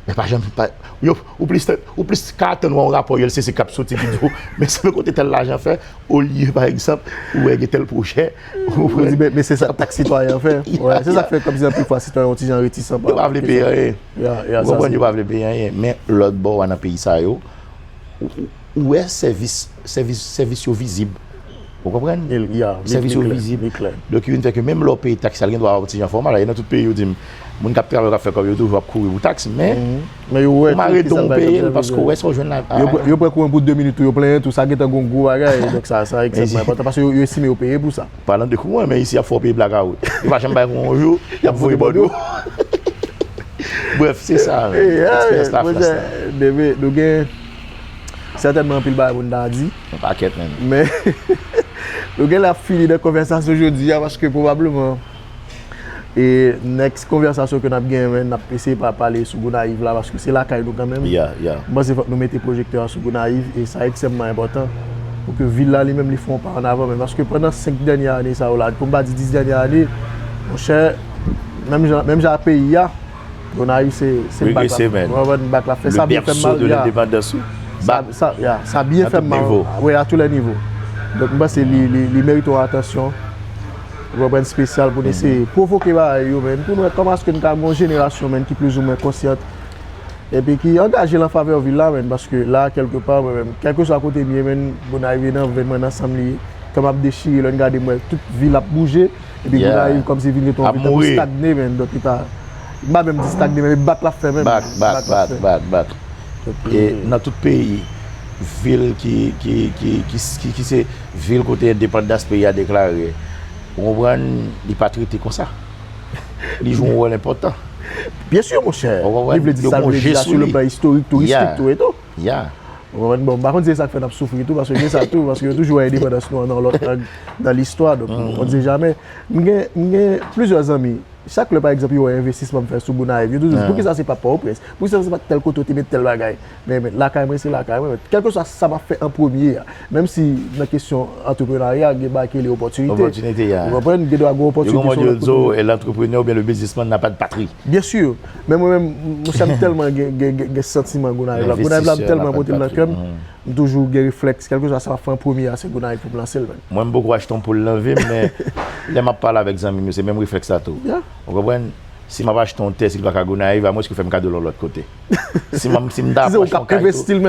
Men pa janm, pa, yo, ou plis, ou plis ka atann wè yon rapò U L C C k ap soti ki di w, men se kote tèl lajan fè, olye, pa egzanp, ou wè gen tèl pwojè. Ou di, men, men se sa taks sitwayen an fè. Wè, se sa k fè kòmsi anpil fwa sitwayen yon ti jan retisan pa. Yo pa vle peye anyen. Ou konprann, yo pa vle peye anyen. Men lòt bò a nan peyi sa yo, ou, ou, ou wè sèvis, sèvis, sèvis yo vizib. Ou konprann? Sèvis yo vizib. Donk, yo vin fè ke menm lè w peye taks la, l gen dwa yon ti jan fòmal. E nan tout peyi, yo di m, moun k ap travay, k ap fè kòb yo, toujou ap kouri pou taks, men ou mare don w peye l, paske w wè sa w jwenn la. Yo pran kouran pou de minit tou, yo plenyen tou, sa gentan gon gwo bagay. Donk, sa, sa ekstrèmman enpòtan, paske yo, yo estime yo peye pou sa. Palan de kouran, men isi, y ap fè w peye blakawout. Yo pa janm bay kouran yon jou, y ap voye bòdwo. Brèf, se sa, men. Eksperyans Lafrans la. Deme, nou gen sètènman anpil bagay pou n ta di. Yon pakèt, men. Men, nou gen lè ap fini nan konvèsasyon jodi a, paske pwobableman, e next konvèsasyon ke n ap genyen, men, n ap eseye pa pale sou Gonayiv la, paske se lakay nou kanmenm. M panse fòk nou mete pwojektè a sou Gonayiv, e sa ekstrèmman enpòtan pou ke vil la li menm li fè yon pa ann avan, men paske pandan senk dènye ane sa yo la, pou m pa di dis dènye ane, monchè, menm jan, menm jan ak peyi a, Gonayiv se, se bak la, w konprann, bak la fè. Sa byen fè m mal, ya. Sa, sa, ya, sa byen fè m mal. Wi, a tou lè nivo. Donk, m panse li, li, li merite yon atansyon, w konprann, espesyal pou n eseye pwovoke bagay yo, men, pou n wè kòman èske n ka gen yon jenerasyon, men, ki plizoumwen konsyant epi ki angaje l an favè vil la, men, paske la, kèlkepa, mwen menm, kèlkeswa kote m ye, men, Gonayiv nan venn mwen, nan san m li ye. Kè m ap dechire, lè n gade m wè tout vil ap bouje, epi Gonayiv kòmsi vin ret yon vil tankou stagne, men, donk li pa, m pa menm di stagne, men bak l ap fè menm. Bak, bak, bak, bak, bak. E nan tout peyi, vil ki, ki, ki, ki, ki, ki se vil kote endepandans peyi a deklare, ou konprann, li pa trete konsa. Li jwe yon wòl enpòtan. Byen si, monchè. Li vle di sa l vle di a, sou le plan istorik, touristik, tou e tou. Ou konprann? Bon, m pa konn si se sa k fè n ap soufri tou, paske gen sa tou, paske yo toujou wè endepandans nou an nan lòt, nan, nan listwa, donk, on ne sait jamais. M gen, m gen plizyè zanmi Chak lè, pa egzanp, yo wè envestisman m fè sou Gonayiv, yo toujou di, "Poukisa se pa Pòtoprens? Poukisa se pa tèl kote w te met tèl bagay?" Men, men lakay mwen, se lakay mwen. Men kèlkeswa sa m ap fè an premye a, menm si nan kesyon antreprenarya, gen bagay ki rele opòtinite. Opòtinite, ya. Ou konprann? Gen dwa gen opòtinite sou lòt kote. Yo gen yon mòd yo di w, eh, l'entrepreneur oubyen le businessman n'a pas de patrie. Byen si. Men mwen menm, monchè, m tèlman gen, gen, gen, gen santiman Gonayiv la. Gonayiv la, m tèlman pote l nan kè m. M toujou gen reflèks, kèlkeswa sa m ap fè an premye a, se Gonayiv pou m lanse l, menm. Mwen, m poko achte yon poul nan vi m, men lè m ap pale avèk zanmi m yo, se menm reflèks la tou. Ou konprann? Si m ap achte yon tè, si l pa ka Gonayiv, amwens ke w fè m kado l yon lòt kote. Si m, si m ta ap achte yon kay tou, si m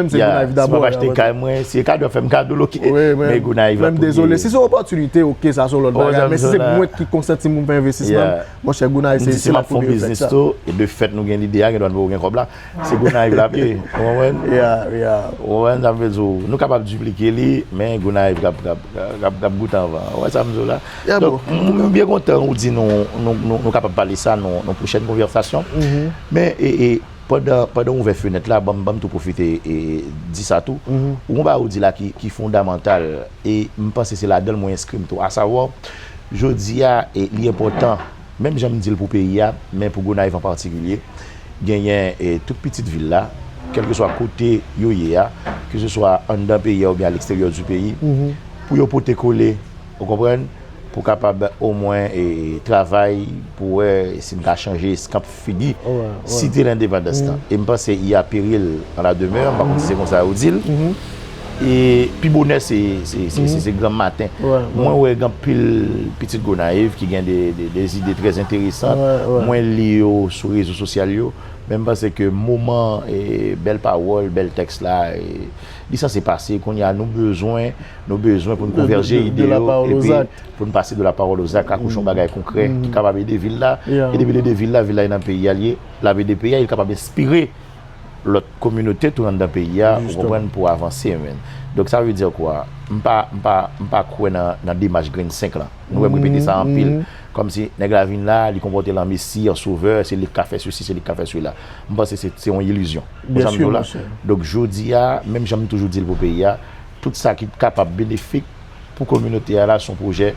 ap achte kay mwen, si e kado ap fè m kado l, oke. Men Gonayiv la premye. Menm dezole, si se opòtinite, oke, sa se yon lòt bagay. Men si se mwen ki konsanti m pou m fè envestisman, monchè, Gonayiv se la premye reflèks la. M di si m ap fè yon biznis tou, e de fèt nou gen lide a, gen dwa nou poko gen kòb la. Se Gonayiv l ap ye. Ou konprann? Ou konprann sa m vle di w? Nou kapab diplike li, men Gonayiv k ap, k ap, k ap, k ap goute anvan. Ou wè sa m di w la? Donk, m, m byen kontan ou di nou, nou, nou, nou kapab pale sa nan, nan pwochèn konvèsasyon. Men, e, e, pandan, pandan w ouvè fenèt la, ban m, ban m tou pwofite e di sa tou. Ou gen yon bagay ou di la ki, ki fondamantal, e m panse se ladan l mwen enskri m tou. Asavwa, jodi a, e li enpòtan, menm jan m di l pou peyi a, men pou Gonayiv an patikilye, genyen, e, tout pitit vil la, kèlkeswa kote yo ye a, keseswa anndan peyi a oubyen a leksteryè di peyi, pou yo pote kole, ou konprann, pou kapab omwen, e, travay pou wè si n ka chanje eskanp figi Site Lendepandans lan. E m panse il y a péril en la demeure, m pa konn si se konsa yo di l. E pi bonè se, se, se, se, se granm maten. Mwen wè gen anpil pitit Gonayiv ki gen de, de, de zide trè enteresan. Mwen li yo sou rezo sosyal yo. Men m panse ke moman, e, bèl pawòl, bèl tèks la, e, li sanse pase. Kounye a nou bezwen, nou bezwen pou n konvèje ide yo, epi pou n pase de la parole aux actes, akouche yon bagay konkrè ki kapab ede vil la. E depi l ede vil la, vil la nan peyi a l ye, l ap ede peyi a, e l kapab enspire lòt kominote tou anndan peyi a, ou konprann, pou avanse, men. Donk, sa vle di kwa? M pa, m pa, m pa kwè nan, nan demach grenn senk lan. Nou wè m repete sa anpil. Kòmsi nèg la vin la, li konpòte l an mesi, an sovè, se li k ka fè sesi, se li k ka fè sela. M panse se, se yon ilizyon. Ou konprann sa m di w la? Donk, jodi a, menm jan m toujou di l pou peyi a, tout sa ki kapab benefik pou kominote a la, se yon pwojè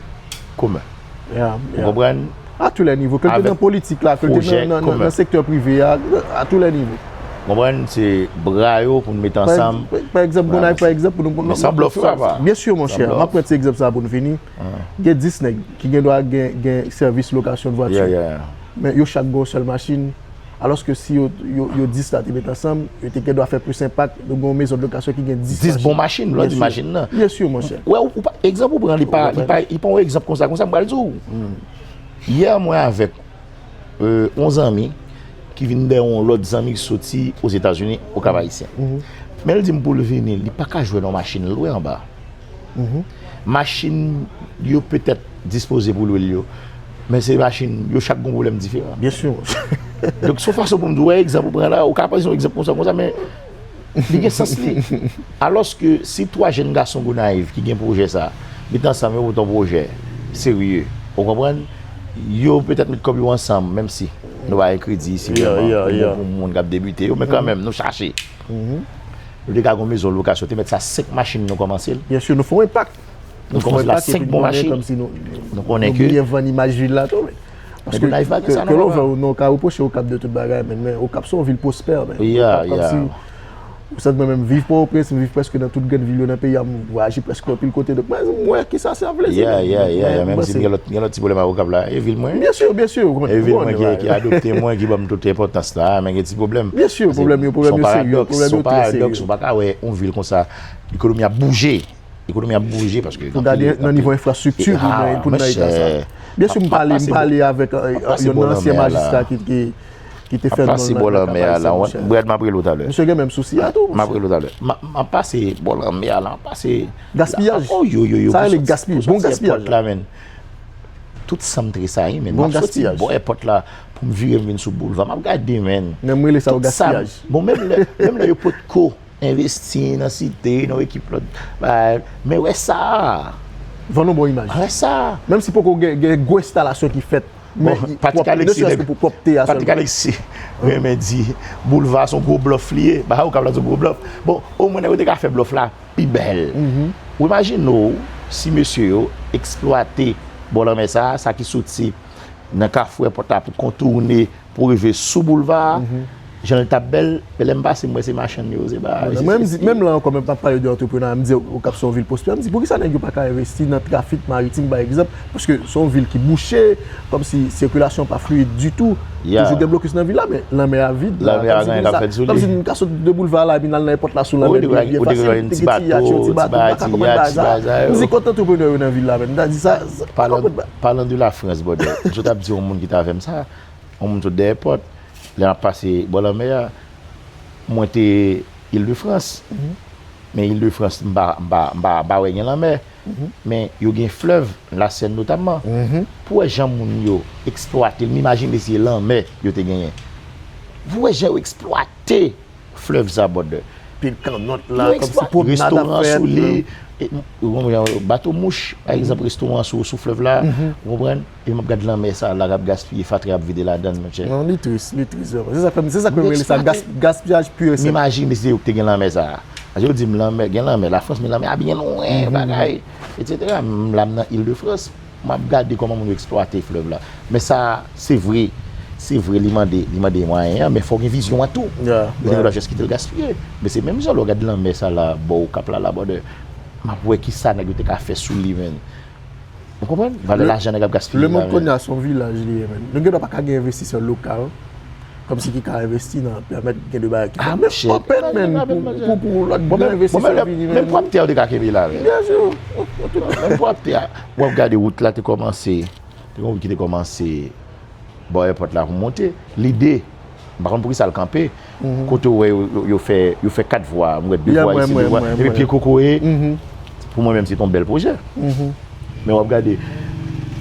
komen. Ou konprann? A tou lè nivo, ke l te nan politik la, ke l te nan, nan, nan, nan sektè prive a, a tou lè nivo. Konprann? Se bra yo pou n mete ansanm. Pa egzanp, Gonayiv, pa egzanp, pou nou, men san blòf, papa. Byen si, monchè, m ap pran ti egzanp sa pou n fini. Gen dis nèg ki gen dwa gen, gen sèvis lokasyon de vwati. Men yo chak gen yon sèl machin. Alòske si yo, yo, yo dis la te met ansanm, yo te gen dwa fè plis enpak. Nou gen yon mezon de lokasyon ki gen dis machin. Dis bon machin, lè w di machin nan. Byen si, monchè. Wè, ou, ou pa, egzanp ou pran, li pa, li pa, li pa yon egzanp konsa, konsa, m pral di w. Yè, mwen avèk, e, yon zanmi ki vin dèyè yon lòt zanmi ki soti Ozetazini, Okap Ayisyen. Men l di m pou l vini, li pa ka jwenn yon machin lwe anba. Machin yo petèt dispoze pou lwe l yo, men se machin yo chak gen yon pwoblèm diferan. Byen si. Donk, se yon fason pou m di w, wè, egzanp ou pran la, ou ka pran yon egzanp konsa, konsa, men li gen sans li. Alòske si twa jèn gason Gonayiv ki gen pwojè sa, met ansanm yo pou t yon pwojè serye, ou konprann? Yo petèt met kòb yo ansanm, menm si nou pa gen kredi isi vrèman, pou moun k ap debite yo, men kanmenm, nou chache. Nou te ka gen yon mezon lokasyon, te mèt sa senk machin nou kòmanse l. Byen si, nou fè yon enpak. Nou kòmanse l a senk bon machin. Nou konnen ke nou byen vann imaj vil la tou, men. Paske ke, ke lè w vle, nou ka repwoche Okap de tout bagay, men, men Okap se yon vil pwospè, men Okap kòmsi ou santi mwen menm viv Pòtoprens, m viv prèske nan tout grann vil yo nan peyi a, m vwayaje prèske anpil kote, donk mwen, m wè kisa sa vle di. Menm si m gen lòt, gen lòt ti pwoblèm ak Okap la, e vil mwen. Byen si, byen si, ou konnen. E vil mwen ki, ki adopte mwen, ki ban m tout enpòtans la, men gen ti pwoblèm. Byen si, pwoblèm yo, pwoblèm yo serye, pwoblèm yo trè serye. Se yon paradòks, ou pa ka wè yon vil konsa, ekonomi ap bouje. Ekonomi ap bouje paske pou gade nan nivo enfrastrikti pou n nan eta sa. Byen si, m pale, m pale avèk, e, youn nan ansyen majistra ki, ki, ki te fè nou nan, nan, nan travay sa, monchè. Brad, m ap rele w talè. Misye gen menm sousi a tou, m ap rele w talè. M ap, m ap pase bò lanmè a la, m ap pase. Gaspiyaj. Sa rele gaspiyaj, bon gaspiyaj. Tout san m tresayi, men. M ap soti bò èpòt la pou m vire m vin sou boulva. M ap gade, men. Men m rele sa yon gaspiyaj. Bon, menm lè, menm lè yo potko envesti nan site, nan ekip lòt bagay. Men wè sa a. Vann yon bon imaj. Wè sa a. Menm si poko gen, gen gwo enstalasyon ki fèt, men pwòp, ne serait-ce que pou pwòpte a sèlman. Patrick Alexis renmen di, boulva se yon gwo blòf li ye. Bagay Okap la se yon gwo blòf. Bon, omwen nèg yo te ka fè blòf la pi bèl. Ou imajine w si mesye yo eksplwate bò lanmè sa a, sa ki soti nan kafou èpòt la pou kontounen, pou rive sou boulva a, jan l t ap bèl, men lè m pase, m wè se machann yo, se pa, se, se, menm la ankò, menm pa pale de antreprenarya, m di Okap se yon vil pwospè, m di poukisa nèg yo pa ka envesti nan trafik maritim, pa egzanp, paske se yon vil ki bouche, kòmsi sikilasyon pa fluid ditou, toujou gen blokis nan vil la, men lanmè a vid la, kòmsi gen sa, kòmsi moun ka sot de boulva la, epi n al nan èpòt la sou lanmè byen, byen fasil, te gen ti yat yo, ti bato, m pa ka konprann bagay sa. M di kot antreprenè yo nan vil la, menm, m ta di sa, sa, m pa konprann. Palan de la Frans, brother, m sot ap di yon moun ki t avè m sa, yon moun sot dèyè pòt, lè m ap pase bò lanmè a, mwen te Île-de-France. Men Île-de-France, m pa, m pa, m pa, m pa wè gen lanmè. Men yo gen flèv, Lasèn notamman. Pou wè jan moun yo eksplwate l, m imajine se lanmè yo te genyen. Pou wè jan yo eksplwate flèv sa, brother. Pil kannòt la, kòmsi pwomnad ap fèt. Restoran sou li, e, ou konprann, bato mouch, pa egzanp, restoran sou, sou flèv la, ou konprann? E m ap gad lanmè sa la k ap gaspiye, fatra y ap vide ladan l, monchè. Non, li tris, li tris vrèman. Se sa k fè m, se sa k fè m rele sa gas-, gaspiyaj pur et simple. M imajine se yo ki te gen lanmè sa a. Paske yo di m lanmè, gen lanmè Lafrans, men lanmè a byen lwen, bagay, etsetera. M la m nan Île-de-France, m ap gade kòman moun yo eksplwate flèv la. Men sa, se vre, se vre, li mande, li mande mwayen an, men fò w gen vizyon an tou. Ou te gen dwa jis kite l gaspiye. Men se menm jan lè w gade lanmè sa la, bò Okap la, la, brother, m ap wè kisa nèg yo te ka fè sou li, menn. Ou konprann? Valè lajan nèg ap gaspiye la, menn. Lemonn kounye a se yon vilaj li ye, menn. Nou gen dwa pa ka gen envestisè lokal, kòmsi ki ka envesti nan pèmèt gen de bagay ki fèt. Men open, menn, pou, pou, pou lòt gran envestisè vini, menn. Menm pwòpte a yo te ka kenbe la, menn. Byen si. Menm pwòpte a, w ap gade wout la te kòmanse, te gen wout ki te kòmanse bò èpòt la pou monte. Lide, m pa konn poukisa l kanpe. Kote w wè yo, yo, yo fè, yo fè kat vwa, m wè de vwa isi, de vwa, epi pye kokoye. Pou mwen menm, se te yon bèl pwojè. Men w ap gade,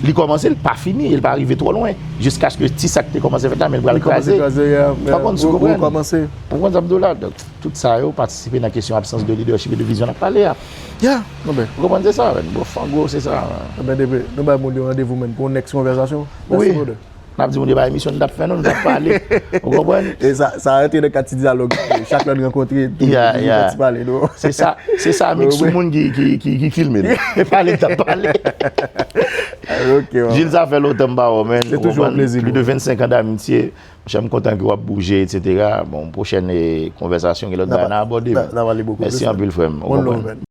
li kòmanse, li pa fini, e li pa rive twò lwen, jiskaske ti sa k te kòmanse fèt la, men l pral kraze. M pa konn si w konprann. Ou konprann sa m di w la? Donk, tout sa yo patisipe nan kesyon absans de leadership e de vizyon n ap pale a. Ou konprann, se sa, menn. Bon, an gwo, se sa. Ebyen, depi nou bay moun yo randevou, menn, pou yon next konvèsasyon. Mèsi, brother. N ap di moun yo pa emisyon n t ap fè, non, nou t ap pale. Ou konprann? E sa, sa rantre nan kad ti dyalòg, chak lè n rankontre, tou, nou fè ti pale, non? Se sa, se sa, mix sou moun ki, ki, ki, ki filme n. Pale n t ap pale. Ok, man. Gilles, sa fè lontan m pa wè w, man. Se toujou yon plezi pou mwen. Plus de vingt-cinq ans d'amitié. Monchè, m kontan ke w ap bouje, etsetera. Bon, pwochèn, eh, konvèsasyon, gen lòt bagay n a abòde, man. N a pale bokou plis. Mèsi anpil, frè m. Ou konprann?